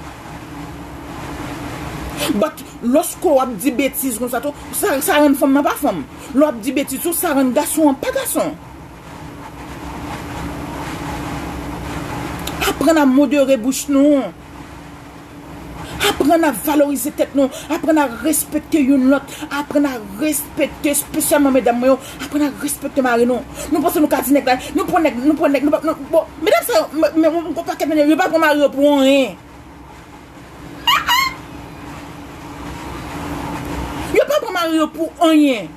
But, lòske w ap di betiz konsa tou, sa, sa rann fanm nan pa fanm. Lè w ap di betiz tou, sa rann gason an pa gason. Aprann a modere bouch nou. Aprann a valorize tèt nou, aprann a respekte youn lòt, aprann a respekte, espesyalman medam mwen yo, aprann a respekte mari nou. Nou panse nou ka di nèg la, nou pran nèg, nou pran nèg, nou pa, nou, bon, medam sa yo, men, men, yon pakèt medam, yo pa pran mari yo pou anyen. Yo pa pran mari yo pou anyen.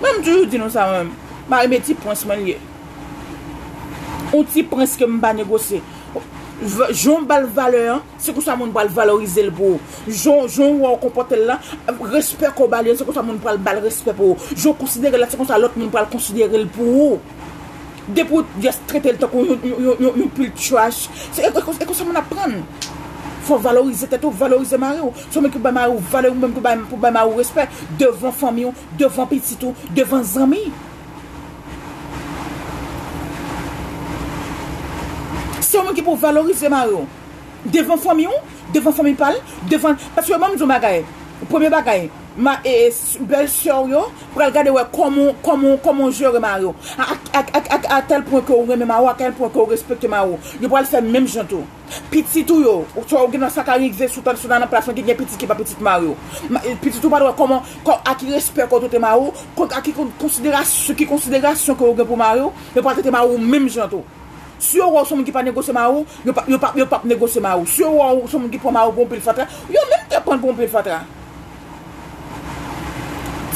Mwen, m toujou di nou sa, mwen menm. Mari m e ti prens mwen l ye. Yon ti prens ke m pa negosye. V-, jan w ba l valè an, se konsa moun pral valorize l pou ou. Jan, jan w wè w konpòte l lan, respè ke w ba li an, se konsa moun pral ba l respè pou ou. Jan w konsidere l la, se konsa lòt moun pral konsidere l pou ou. Depi w just trete l tankou yon, yon, yon, yon, yon pil trash, se, e, e, e konsa moun ap pran. Fò w valorize tèt ou, valorize mari w. Se ou menm ki bay mari w valè, ou menm ki bay, pou bay mari w respè devan fanmi w, devan pitit ou, devan zanmi. Se ou menm ki pou valorize mari w. Devan fanmi w, devan fanmi pa l, devan, paske ban m di w bagay. Premye bagay, ma, e, e, s-, bèlsè w yo pral gade wè kòman, kòman, kòman w jere mari w. A, a, a, a, a, a tèl pwen ke w renmen mari w, a tèl pwen ke w respekte mari w. Yo pral fè menm jan tou. Pitit ou yo, ou, ou gen nan sa ka rive sou tan, sou nan, nan plas mwen ki gen pitit ki pa pitit mari w. Ma, e, pitit ou pral wè kòman, kò, a ki respè ke w trete mari w, kò, a ki kon-, konsiderasyon, ki konsiderasyon ke w gen pou mari w, yo pral trete mari w menm jan tou. Si yo wè w se yon moun ki pa negosye mari w, yo pa, yo pa, yo p ap negosye mari w. Si yo wè w se yon moun ki pran mari w pou yon pil fatra, yo menm te pran l pou yon pil fatra.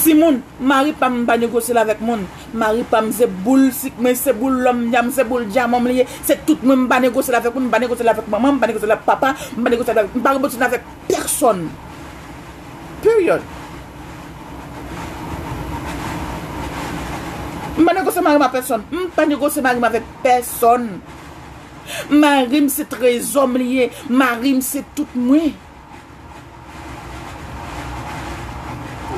Timoun, mari pa m, m pa negosye l avèk moun. Mari pa m se boul sik mwen, se boul lò m, dya m, se boul dyaman m li ye. Se tout mwen, m pa negosye l avèk moun, m pa negosye l avèk manman, m pa negosye l avèk papa, m pa negosye l avèk, m pa negosye l avèk pèsonn. Period. M pa negosye mari m a pèsonn. M pa negosye mari m avèk pèsonn. Mari m se trezò m li ye. Mari m se tout mwen.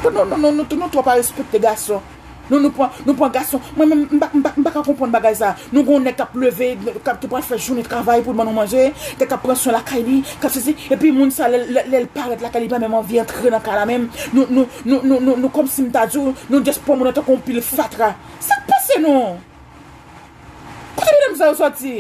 Nou, nou, nou, nou, nou, nou twò pa respekte gason. Nou, nou pran, nou pran gason. Mwen menm, m pa, m pa, m pa ka konprann bagay sa. Nou gon nèg k ap leve, k ap, ki pral fè jounen travay pou l ban nou manje, nèg k ap pran swen lakay li, k ap sezi, epi moun sa, lè, lè, lè l parèt lakay li, li pa menm anvi antre nan kay la menm. Nou, nou, nou, nou, nou, nou kòmsi m ta di w, nou just pran moun nan tankou yon pil fatra. Sa k pase nou? Kote medam sa yo sòti?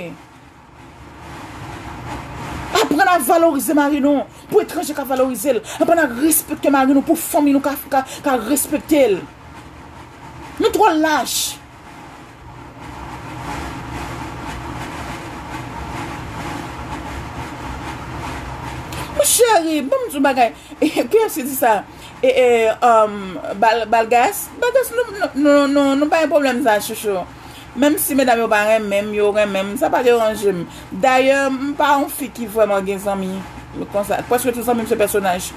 Aprann a valorize mari nou. Pou etranje ka valorize l. Aprann a respekte mari nou. Pou fanmi nou ka, ka, ka respekte l. Nou twò lach. Mon cheri, ban m di w bagay. Kiyès ki di sa? E, e, um, Bal-, Balgas? Balgas, nou, nou, nou, nou, nou pa gen pwoblèm sa, chouchou. Menm si medam yo pa renmen m, yo renmen m, sa pa deranje m. Dayè, m pa yon fi ki vrèman gen zanmi konsa. Prèske tout zanmi m se pèsonaj.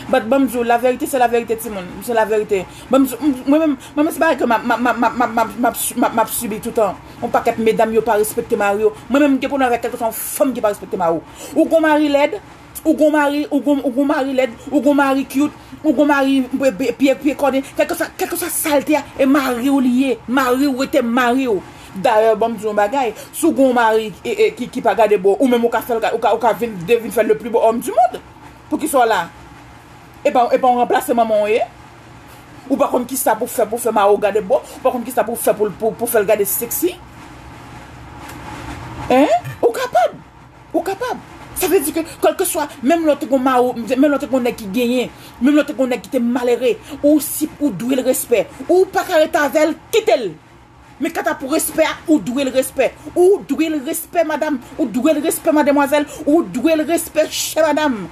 But ban m di w, laverite se laverite, timoun. Se laverite. Ban m di w, m, mwen menm, mwen menm se bagay ke m ap, m ap, m ap sibi toutan. Yon pakèt medam yo pa respekte mari yo. Mwen menm, m gen pwoblèm avèk kèlkeswa yon fanm ki pa respekte mari w. Ou gon mari lèd, ou gon mari, ou gon, ou gon mari lèd, ou gon mari cute, ou gon mari, be, be, pye, pye kòde, kèlkeswa, kèlkeswa sa l te a, e mari w li ye, mari w rete mari w. Dayè, ban m di w yon bagay, si w gon mari, e, e, ki, ki pa gade bo, ou menm ou ka fè l, ou ka, ou ka vin, de vin fè le plus beau homme du monde. Poukisa w la? E pa, e pa yon ranplase manman w ye? Ou pa konn kisa pou fè, pou fè mari w gade bo, ou pa konn kisa pou fè pou, pou, pou fè l gade sexy? Hein? Ou kapab. Ou kapab. Sa vle di ke, kèlkeswa, menm lè w te gon mari, menm lè w te gon nèg ki genyen, menm lè w te gon nèg ki te malere, ou si, ou dwe l respè. Ou pa ka rete avè l, kite l. Men kanta pou respè a, ou dwe l respè. Ou dwe l respè, madanm. Ou dwe l respè, mademwazèl. Ou dwe l respè, chè madanm.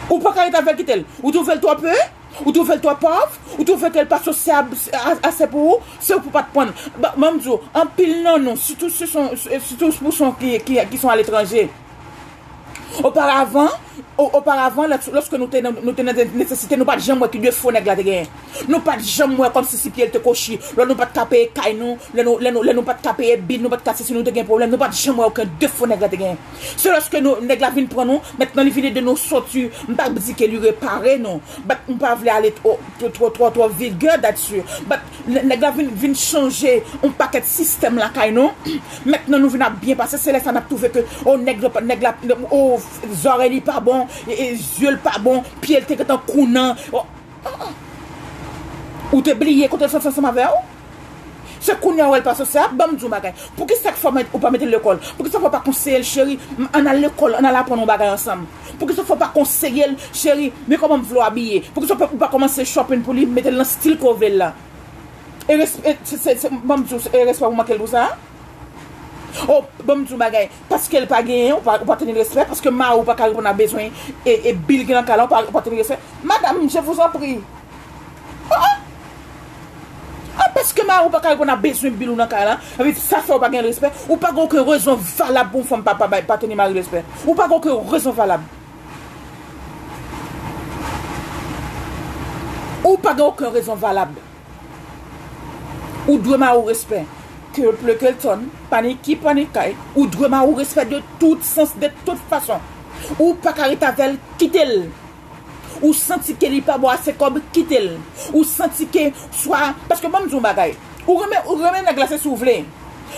Ou pa ka rete avè l, kite l. Ou twouve l twò pe? Ou twouve l twò pòv? Ou twouve ke l pa sosyab a-, ase pou ou? Se ou pou pa t pran l. Ba, ban m di w, anpil nan nou, sitou si se yon, sitou pou se yon ki, ki, ki se yon aletranje. Oparavan, o- oparavan, lè- lòske nou te nan, nou te nan nesesite, nou pa t janm wè ki defo nèg la te genyen. Nou pa t janm wè kòmsi si pye l te kwochi, lè nou pa t ka peye kay nou, lè nou, lè nou, lè nou pa t ka peye bil, nou pa t ka sesi, nou te gen pwoblèm, nou pa t janm wè okenn defo nèg la te genyen. Se lòske nou, nèg la vin pran nou, mentnan li vin ede nou soti, m pa di ke li repare nou, but m pa vle ale o- twò, twò, twò, twò vigè dat sur, but nè- nèg la vin, vin chanje yon pakèt sistèm lakay nou. Mentnan nou vin ap byen pase, se lè sa n ap twouve ke, o, nèg la, nèg la, o, zòrèy li pa bon, e, e, zye l pa bon, pye l te gentan kounan. O, o, o. Ou te bliye kote l soti ansanm avè w? Se kounye a w wè l pa sòsè a, ban m di w bagay. Poukisa k fè w pa met- ou pa mete l lekòl? Poukisa fè w pa konseye l, cheri? M- ann al lekòl, ann al aprann yon bagay ansanm. Poukisa fè w pa konseye l, cheri? Men kòman m vle w abiye. Poukisa w pa, ou pa kòmanse shopping pou li, mete l nan stil ke w vle l la? E resp- e, se, se, se, ban m di w, e respè pou manke l pou sa? O, ban m di w bagay. Paske l pa genyen, ou pa, ou pa teni l respè. Paske mari w pa ka reponn a bezwen e, e bil ki nan kay la, ou pa, ou pa teni l respè. Madame, je vous en prie. Ah, ah. Ah, paske mari w pa ka reponn a bezwen bil ou nan kay la, epi sa fè w pa gen respè. Ou pa gen okenn rezon valab pou yon fanm pa, pa, pa, pa teni mari l respè. Ou pa gen okenn rezon valab. Ou pa gen okenn rezon valab. Ou dwe mari w respè. Ke l ple, ke l tann, pa ni ki, pa ni kay. Ou dwe mari w respè de tout sans, de tout fason. Ou pa ka ret avè l, kite l. Ou santi ke li pa ba w ase kòb, kite l. Ou santi ke swa, paske ban m di w yon bagay. Ou renmen, ou renmen nèg la, se si w vle.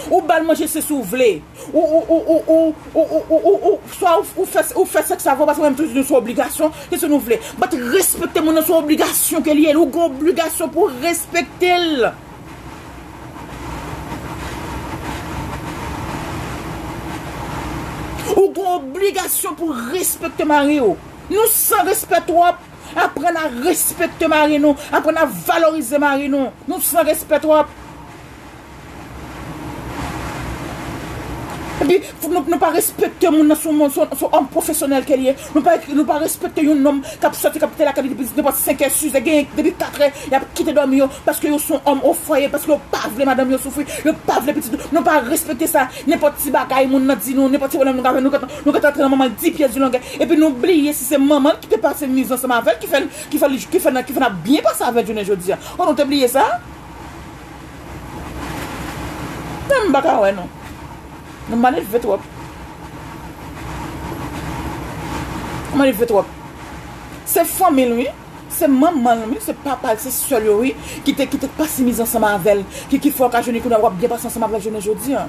Ou ba l manje, se si w vle. Ou, ou, ou, ou, ou, ou, ou, ou, ou, ou, swa ou, ou fè, ou fè sèks avè l, paske mwen menm toujou di nou se obligasyon, se si nou vle. But respekte moun nan, se obligasyon ke li ye. Ou gen obligasyon pou respekte l. Ou gen obligasyon pou respekte mari w. Nou san respè twòp. Aprann a respekte mari nou. Aprann a valorize mari nou. Nou san respè twòp. Epi, fòk nou, nou pa respekte moun nan sou, sou, sou òm pwofesyonèl ke li ye. Nou pa, nou pa respekte yon nonm k ap sòti, k ap kite lakay li depi nenpòt senk è, sis è, genyen depi kat è, y ap kite dòmi yo, paske yo se yon òm o fwaye, paske yo pa vle madanm yo soufri, yo pa vle pitit yo. Nou pa respekte sa. Nenpòt ti bagay moun nan di nou, nenpòt ti pwoblèm nou ka fè, nou gentan, nou gentan antre nan manman l di pye di longè. Epi nou bliye si se manman l ki te pase mizè ansanm avè l, ki fè l, ki fè l, ki fè n, ki fè n ap byen pase avè l jounen jodi a. O, nou te bliye sa? Men m pa ka wè non. Nou maledve twòp. Nou maledve twòp. Se fanmi l wi. Se manman l wi. Se papa l, se sè l yo wi. Ki te, ki te pase mizè ansanm avè l. Ki, ki fè w ka jwenn kounye a w ap byen pase ansanm avè l jounen jodi a.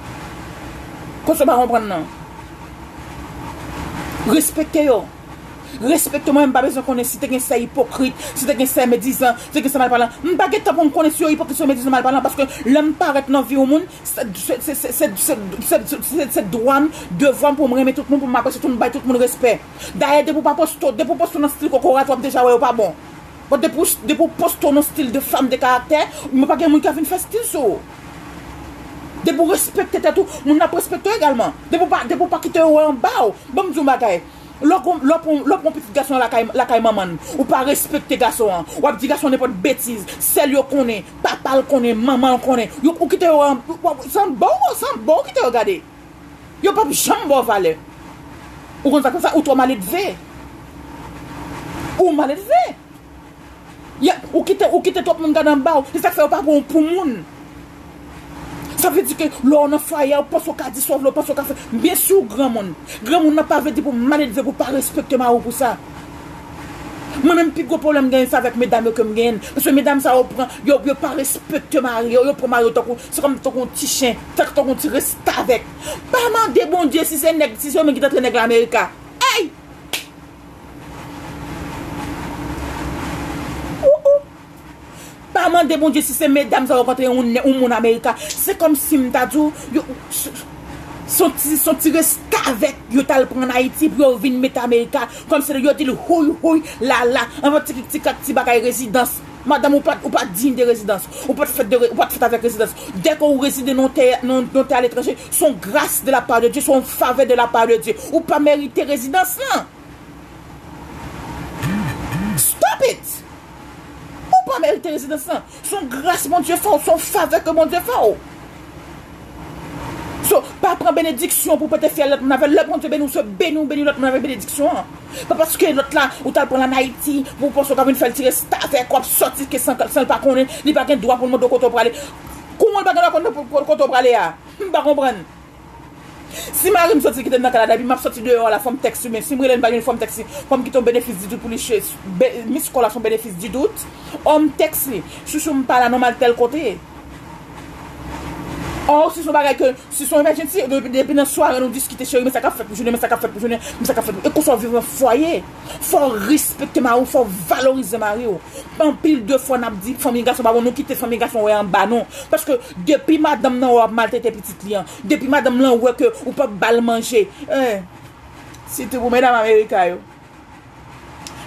Konsa w pa konprann nan. Respekte yo. Respekte mwen, m pa bezwen konnen si te gen sè ipokrit, si te gen sè medizan, si te gen sè malpalan. M pa gen tan pou m konnen si yo ipokrit, si yo medizan, malpalan, paske lè m parèt nan vi yon moun, se, se dwa m, devwa m pou m renmen tout moun, pou m apresye tout moun, bay tout moun respè. Dayè, depi w pa poste, depi w poste nan stil kokorat, w ap deja wè yo pa bon. Bon, depi w, depi w poste nan stil de femme de caractère, men pa gen moun ki ap vin fè stil sou ou. Depi w respekte tèt ou, moun nan ap respekte w egalman. Depi w pa, depi w pa kite yo wè anba w. Ban m di w yon bagay. Lè w gon, lè w pran, lè w pran pitit gason an lakay, lakay manman l, ou pa respekte gason an. W ap di gason an nenpòt betiz. Sè l yo konnen, papa l konnen, manman l konnen. Yo, ou kite yo an, w ap, se anba w, se anba w kite yo gade. Yo p ap janm ba w valè. Ou konn sa k fè sa? Ou twò maledve. Ou maledve. Ya, ou kite, ou kite twòp moun gade anba w. Se sa k fè yo pa pran w pou moun. Sa vle di ke lè w nan fwaye a, ou panse w ka di sa w vle, ou panse w ka fè. Byen si w granmoun. Granmoun nan pa vle di pou maledve, pou pa respekte mari w pou sa. Mwen menm, pi gwo pwoblèm m genyen, se avèk medam yo ke m genyen. Paske medam sa yo pran, yo, yo pa respekte mari yo, yo pran mari yo tankou, se kòm tankou yon ti chen, tankou, tankou yon ti restavèk. Pa mande Bondye si se nèg, si se yo menm ki t antre nèg la Amerika. Ey! Ou, ou. Pa mande Bondye si se medam sa yo rankontre yon, yon moun Amerika. Se kòmsi m ta di w, yo, s- s- se yon ti, se yon ti restavèk yo t al pran Ayiti pou yo vin mete Amerika. Kòmsi yo di l houy, houy, lala. Anvan ti krik, ti krak, ti bagay rezidans. Madanm, ou pa, ou pa diy de rezidans. Ou pa t fèt de re- ou pa t fèt avèk rezidans. Dèke ou rezide nan yon tè, nan, nan yon tè aletranje, se yon gras de la part de Dieu, se yon favè de la part de Dieu. Ou pa merite rezidans lan. Stop it! Ou pa merite rezidans lan. Se yon gras Bondye fè w, se yon favè ke Bondye fè w. So, pa Benediksyon pou pote fyèl lòt moun avè l. Lè Bondye beni w, se beni w beni lòt moun avè benediksyon an. Pa paske lòt la, ou t al pran l ann Ayiti, pou w panse w ka vin fè l ti restavèk, w ap sòti ke san, san l pa konnen, li pa gen dwa pou l mande w kote w prale. Kouman l pa gen dwa konnen pou, pou, kote w prale a? M pa konprann. Si mari m sòti kite m nan kay la, depi m ap sòti deyò a la, fò m tèks li, men si m rele l, m pa jwenn, fò m tèks li, fò m kite yon benefis di dout pou li, che-, be-, miss call la se yon benefis di dout, o m tèks li, chouchou m pa la non, m al tèl kote. O, si se yon bagay ke, si se yon emergency, depi, depi nan sware nou diskite, cheri, men sa k ap fèt pou jounen, men sa k ap fèt pou jounen, men sa k ap fèt pou, e konsa w viv yon fwaye. Fò w respekte mari w, fò w valorize mari w. Anpil de fwa n ap di fanmi gason pa bon, nou kite fanmi gason wè anba nou. Paske depi madanm nan wè w ap maltrete pitit li an, depi madanm lan wè ke ou p ap ba l manje, eh, sitou pou medam Amerika yo.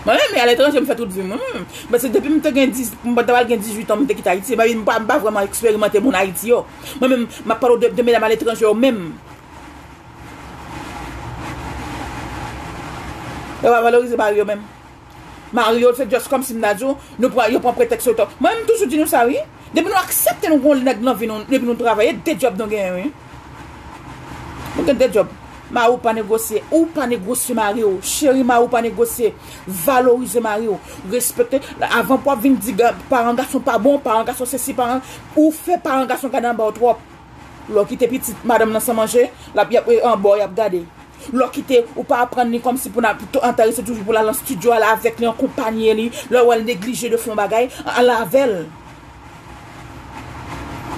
Mwen menm, aletranje, m fè tout vi m. Mwen menm, paske depi m te gen dis, m pa t pral gen dizuit an, m te kite Ayiti. Epi m pa, m pa vrèman eksperimante moun Ayiti yo. Mwen menm, m ap pale w de, de medam aletranje yo menm. Yo pa valorize mari yo menm. Mari yo, se just kòmsi m ta di w, nou pran, yo pran pretèks yo. Mwen menm, m toujou di nou sa, wi. Depi nou aksepte nou gon nèg nan vi nou, epi nou travay, e de djòb nou genyen, wi. Nou gen de djòb. Mari w pa negosye, ou pa negosye mari w. Cheri, mari w pa negosye. Valorize mari w. Respekte. Avan pou w ap vin di ga-, paran gason pa bon, paran gason sesi, paran, ou fè paran gason gade anba w twòp. Lè w kite pitit madanm nan san manje, l ap, y ap, anba w, y ap gade. Lè w kite, ou pa aprann li kòmsi pou n ap anterese toujou pou l al nan estidyo, al avèk li, akonpanye li. Lè w wè l neglije de fè yon bagay, al avè l.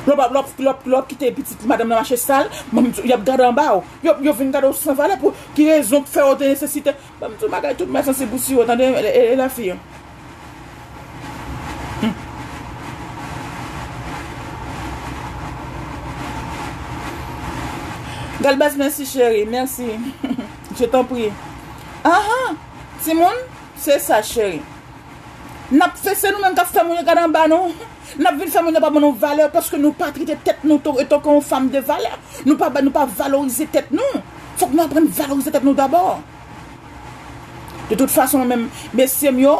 Lè w pa, lè w, lè w, lè w kite pitit madanm nan mache sal, ban m di w, y ap gade anba w. Yo, yo vin gade w san valè pou ki rezon k fè yo te nesesite. Ban m di w bagay, tout mè sansib pou siwo, tande, e, e, e lafi. Hmm. Galbaz, mèsi, cheri, mèsi. Je t'en prie. Ahan, timoun, se sa, cheri. N ap fè, se nou menm k ap fè moun yo gade anba nou. N ap vin fè moun yo pa ban nou valè paske nou pa trete tèt nou to-, etanke yon fanm de valè. Nou pa ba, nou pa valorize tèt nou. Fòk nou aprann valorize tèt nou dabò. De tout fason, mwen menm, mesye m yo,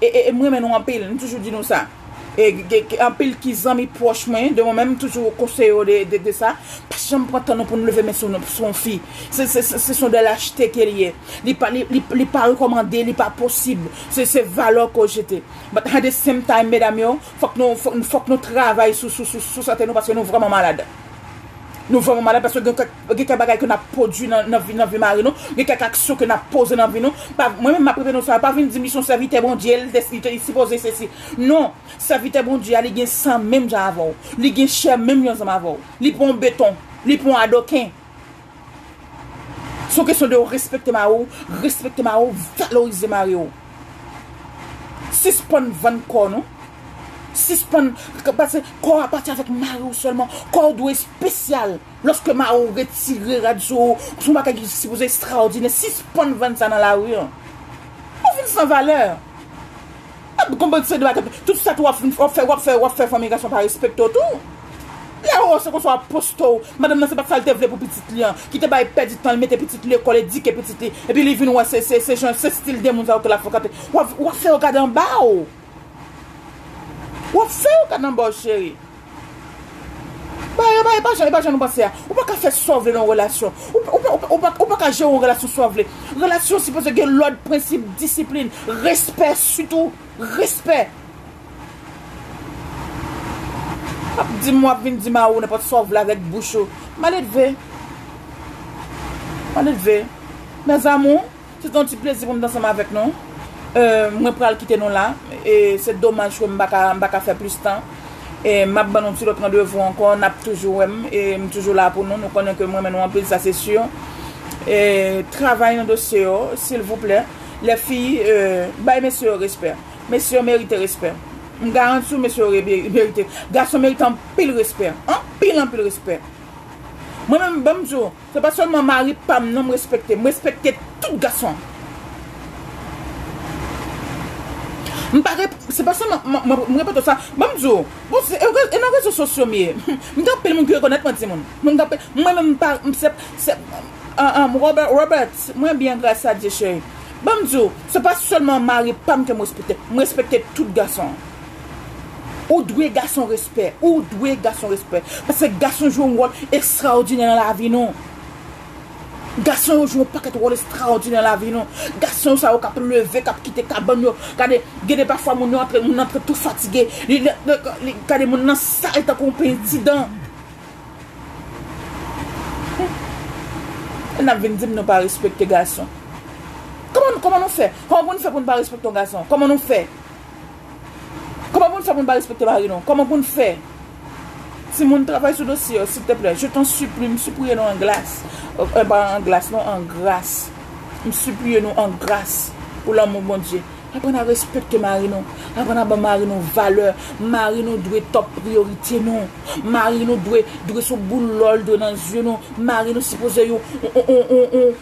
e, e, e m renmen nou anpil. M toujou di nou sa. E, ge-, ge-, anpil ki zanmi pwòch mwen, de mwen menm, m toujou konseye yo de, de, de sa. Pa janm pran tan nou pou nou leve men sou, sou yon fi. Se, se, se, se son de lachte ke li ye. Li pa, li, li, li pa rekòmande, li pa posib. Se, se valè ke w jete. But at the same time, medam yo, fòk nou, fòk, fòk nou travay sou, sou, sou, sou sante nou paske nou vrèman malad. Nou vrèman malad paske gen kèk, gen kèk bagay ke n ap pwodui nan, nan vi, nan vi mari nou, gen kèk aksyon ke n ap poze nan vi nou. Pa, mwen menm, m ap repete nou sa, pa vin di m li se yon sèvitè Bondye, li te, li te, li sipoze sesi. Non, sèvitè Bondye a, li gen san menm jan avè w. Li gen chè menm jan ansanm avè w. Li pa yon beton, li pa yon adoken. Se yon kesyon de w respekte mari w, respekte mari w, valorize mari w. Sispann vann kò nou. Sispann, paske kò a pati avèk mari w sèlman. Kò w dwe espesyal. Lòske mari w retire rad sou ou, se yon bagay ki sipoze ekstraòdinè. Sispann vann sa nan lari an. Ou vin san valè. Ap konprann se de bagay. Tout sa tou w ap, w ap fè, w ap fè, w ap fè fanmi gason pa respekte w tou. Lè w wè se konsa w ap poste w. Madanm nan se pa sa l te vle pou pitit li an. Ki te bay pèdi tan l mete pitit li lekòl, edike pitit li. Epi li vin wè se, se, se jan, se stil de moun sa yo ke l ap frekante. W ap, w ap fè yo gade anba w. W ap fè yo gade anba w, cheri. Ba, e pa, e pa jan, e pa jan nou panse a. Ou pa ka fè sa w vle nan yon relasyon. Ou, ou, ou, ou, pa, ou pa ka jere yon relasyon sa w vle. Relasyon sipoze gen lòd, prensip, disiplin, respè sitou. Respè. Ap di m w ap vin di mari w nenpòt sa w vle avèk bouch ou. Maledve. Maledve. Mes amours, se te yon ti plezi pou m te ansanm avèk nou. Euh, mwen pral kite nou la. E se domaj ke m pa ka, m pa ka fè plis tan. E m ap ban nou ti lòt randevou ankò. N ap toujou wè m. E m toujou la pou nou. Nou konnen ke m renmen nou anpil, sa se si. E travay nan dosye yo, silvouplè. Les filles, euh, bay mesye yo respè. Mesye yo merite respè. M garanti w, mesye yo re-, merite. Gason merite anpil respè. Anpil, anpil respè. Mwen menm, ban m di w, se pa sèlman mari pa m non m respekte. M respekte tout gason. M pa rep-, se pa sèlman, m, m, m repete w sa. Ban m di w, bon, se, e, e nan rezo sosyo m ye. M gen anpil moun ki rekonèt mwen, timoun. Mwen gen anpil, mwen menm, m pa, m se, se, an, an, Robert, Robert, mwen byen, gras a Dye, cheri. Ban m di w, se pa sèlman mari pa m ke m respekte. M respekte tout gason. Ou dwe gason respè. Ou dwe gason respè. Paske gason jwe yon wòl ekstraòdinè nan lavi nou. Gason yo jwe yon pakèt wòl estrawòdinè nan lavi nou. Gason yo sa yo k ap leve, k ap kite kabann yo. Gade, gen de pafwa moun yo antre, moun antre tou fatige. Li, li, li, li, gade moun nan sal tankou yon penyen ti dan. N ap vin di m nou pa respekte gason. Kòman, kòman nou fè? Kòman pou n fè pou n pa respekte yon gason? Kòman nou fè? Kòman pou n fè pou n pa respekte mari nou? Kòman pou n fè? Timoun, travay sou dosye yo, silteplè. Je t'en supplie, m sipriye nou an glas. Euh, pa an glas, non, an gras. M sipriye nou an gras, pou lanmou Bondye. Aprann a respekte mari nou. Aprann a ban mari nou valè. Mari nou dwe top priyorite nou. Mari nou dwe, dwe sou boul lò l dwe nan zye nou. Mari nou sipoze yon, yon,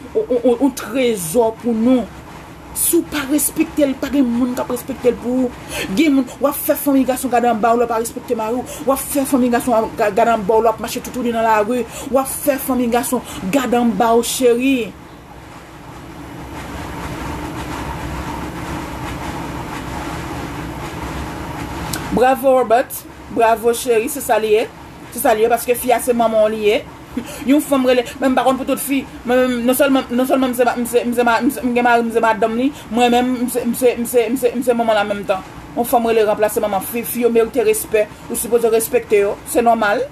yon trezò pou nou. Si w pa respekte l, pa gen moun k ap respekte l pou ou. Gen moun, w ap fè fanmi gason gade anba w lè w pa respekte mari w. W ap fè fanmi gason ga- gade anba w lè w ap mache toutouni nan lari. W ap fè fanmi gason gade anba w, cheri. Bravo, Robert. Bravo, cheri. Se sa li ye. Se sa li ye, paske fi a se manman w li ye. Yon fanm rele, men m pa konn pou tout fi. Mwen menm, non sèlman, non sèlman m se ma- m se, m se ma- m se- m gen mari, m se madanm li, mwen menm, m se, m se, m se, m se, m se manman l an menm tan. Yon fanm rele ranplase manman. Fi, fi yo merite respè. Ou sipoze respekte yo. Se nòmal.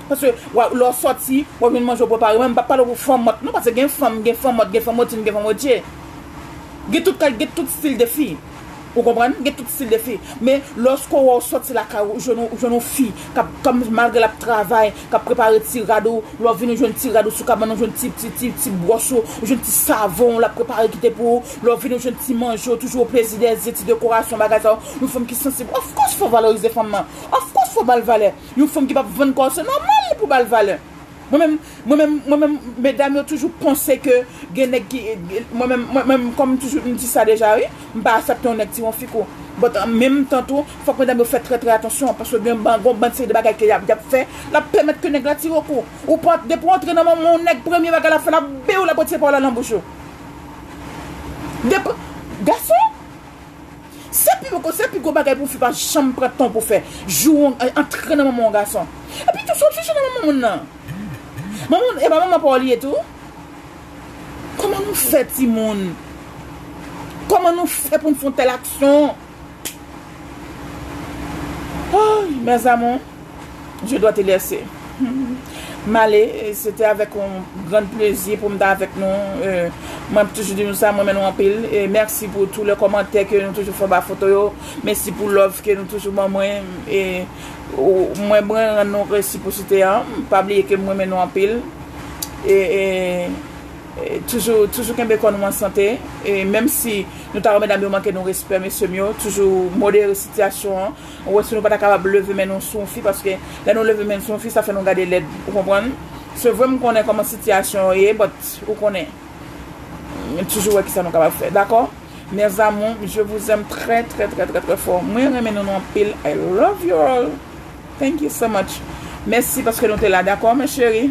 Paske w a- lè w sòti, w ap jwenn manje w prepare. Mwen, m p ap pale w pou fanmòt, non, paske gen fanm, gen fanmòt, gen fanmòtin, gen fanmòtje. Gen tout kal- gen tout stil de fi. Ou konprann? Gen tout stil de fi. Men, lòske w wè w sòti lakay ou, ou jwenn, ou jwenn yon fi k ap, k ap, malgre l ap travay, k ap prepare ti rad ou, lè w vini, ou jwenn ti rad ou sou kabann, ou jwenn ti, ti, ti, ti bwòs ou, ou jwenn ti savon, l ap prepare kite pou ou, lè w vini, ou jwenn ti manje, ou toujou o plezi dèzye, ti dekorasyon, bagay sa yo. Yon fanm ki sansib. Of course, fò w valorize fanm nan. Of course, fò w ba l valè. Yon fanm ki p ap vann kò l, se nòmal pou w ba l valè. Mwen menm, mwen menm, mwen menm, medam yo toujou panse ke gen nèg ki, mwen menm, mwen menm, kòm toujou, m di sa deja, wi, m pa aksepte yon nèg tiye yon fi kou. But an menm tan tou, fòk medam yo fè trè, trè atansyon, paske gen ban- gon bann seri de bagay ke y ap, y ap fè, l ap pèmèt ke nèg la tiye w kou. Ou pa, depi w antre nan manman yon nèg, premye bagay l ap fè, l ap beye w, l ap retire pawòl la nan bouch ou. Depi, gason, Se pi gwo, se pi gwo bagay pou fi pa janm pran tan pou fè. Jou w an- antre nan manman yon gason. Epi tou, si w chèche nan manman moun nan. Manman, e pa manman pa w li ye tou? Kòman nou fè, timoun? Kòman nou fè pou n fè yon tèl aksyon? Ay, mes amours. Je dois te laisser. M ale, e, se te avèk yon grann plezi pou m ta avèk nou. E, mwen toujou di nou sa, m renmen nou anpil. E mèsi pou tout lè kòmantè ke nou toujou fè ba foto yo. Mèsi pou love ke nou toujou ban mwen. E, ou, mwen, mwen rann nou resipwosite an. Pa bliye ke m renmen nou anpil. E, e, e, toujou, toujou kenbe kò nou an sante. E menm si nou ta wè medam yo manke nou respè, mesye m yo, toujou modere sitiyasyon an. Ou wè, si nou pa ta kapab leve men nou sou yon fi, paske lè nou leve men nou sou yon fi, sa fè nou gade lèd. Ou konprann? Se vre, m konnen kòman sitiyasyon an ye, but ou konnen. M toujou wè kisa nou kapab fè. Dakò? Mes amours, je vous aime très, très, très, très, très fort. Mwen renmen nou, nou anpil. I love you all. Thank you so much. Mèsi paske nou te la, dakò, mes chéris?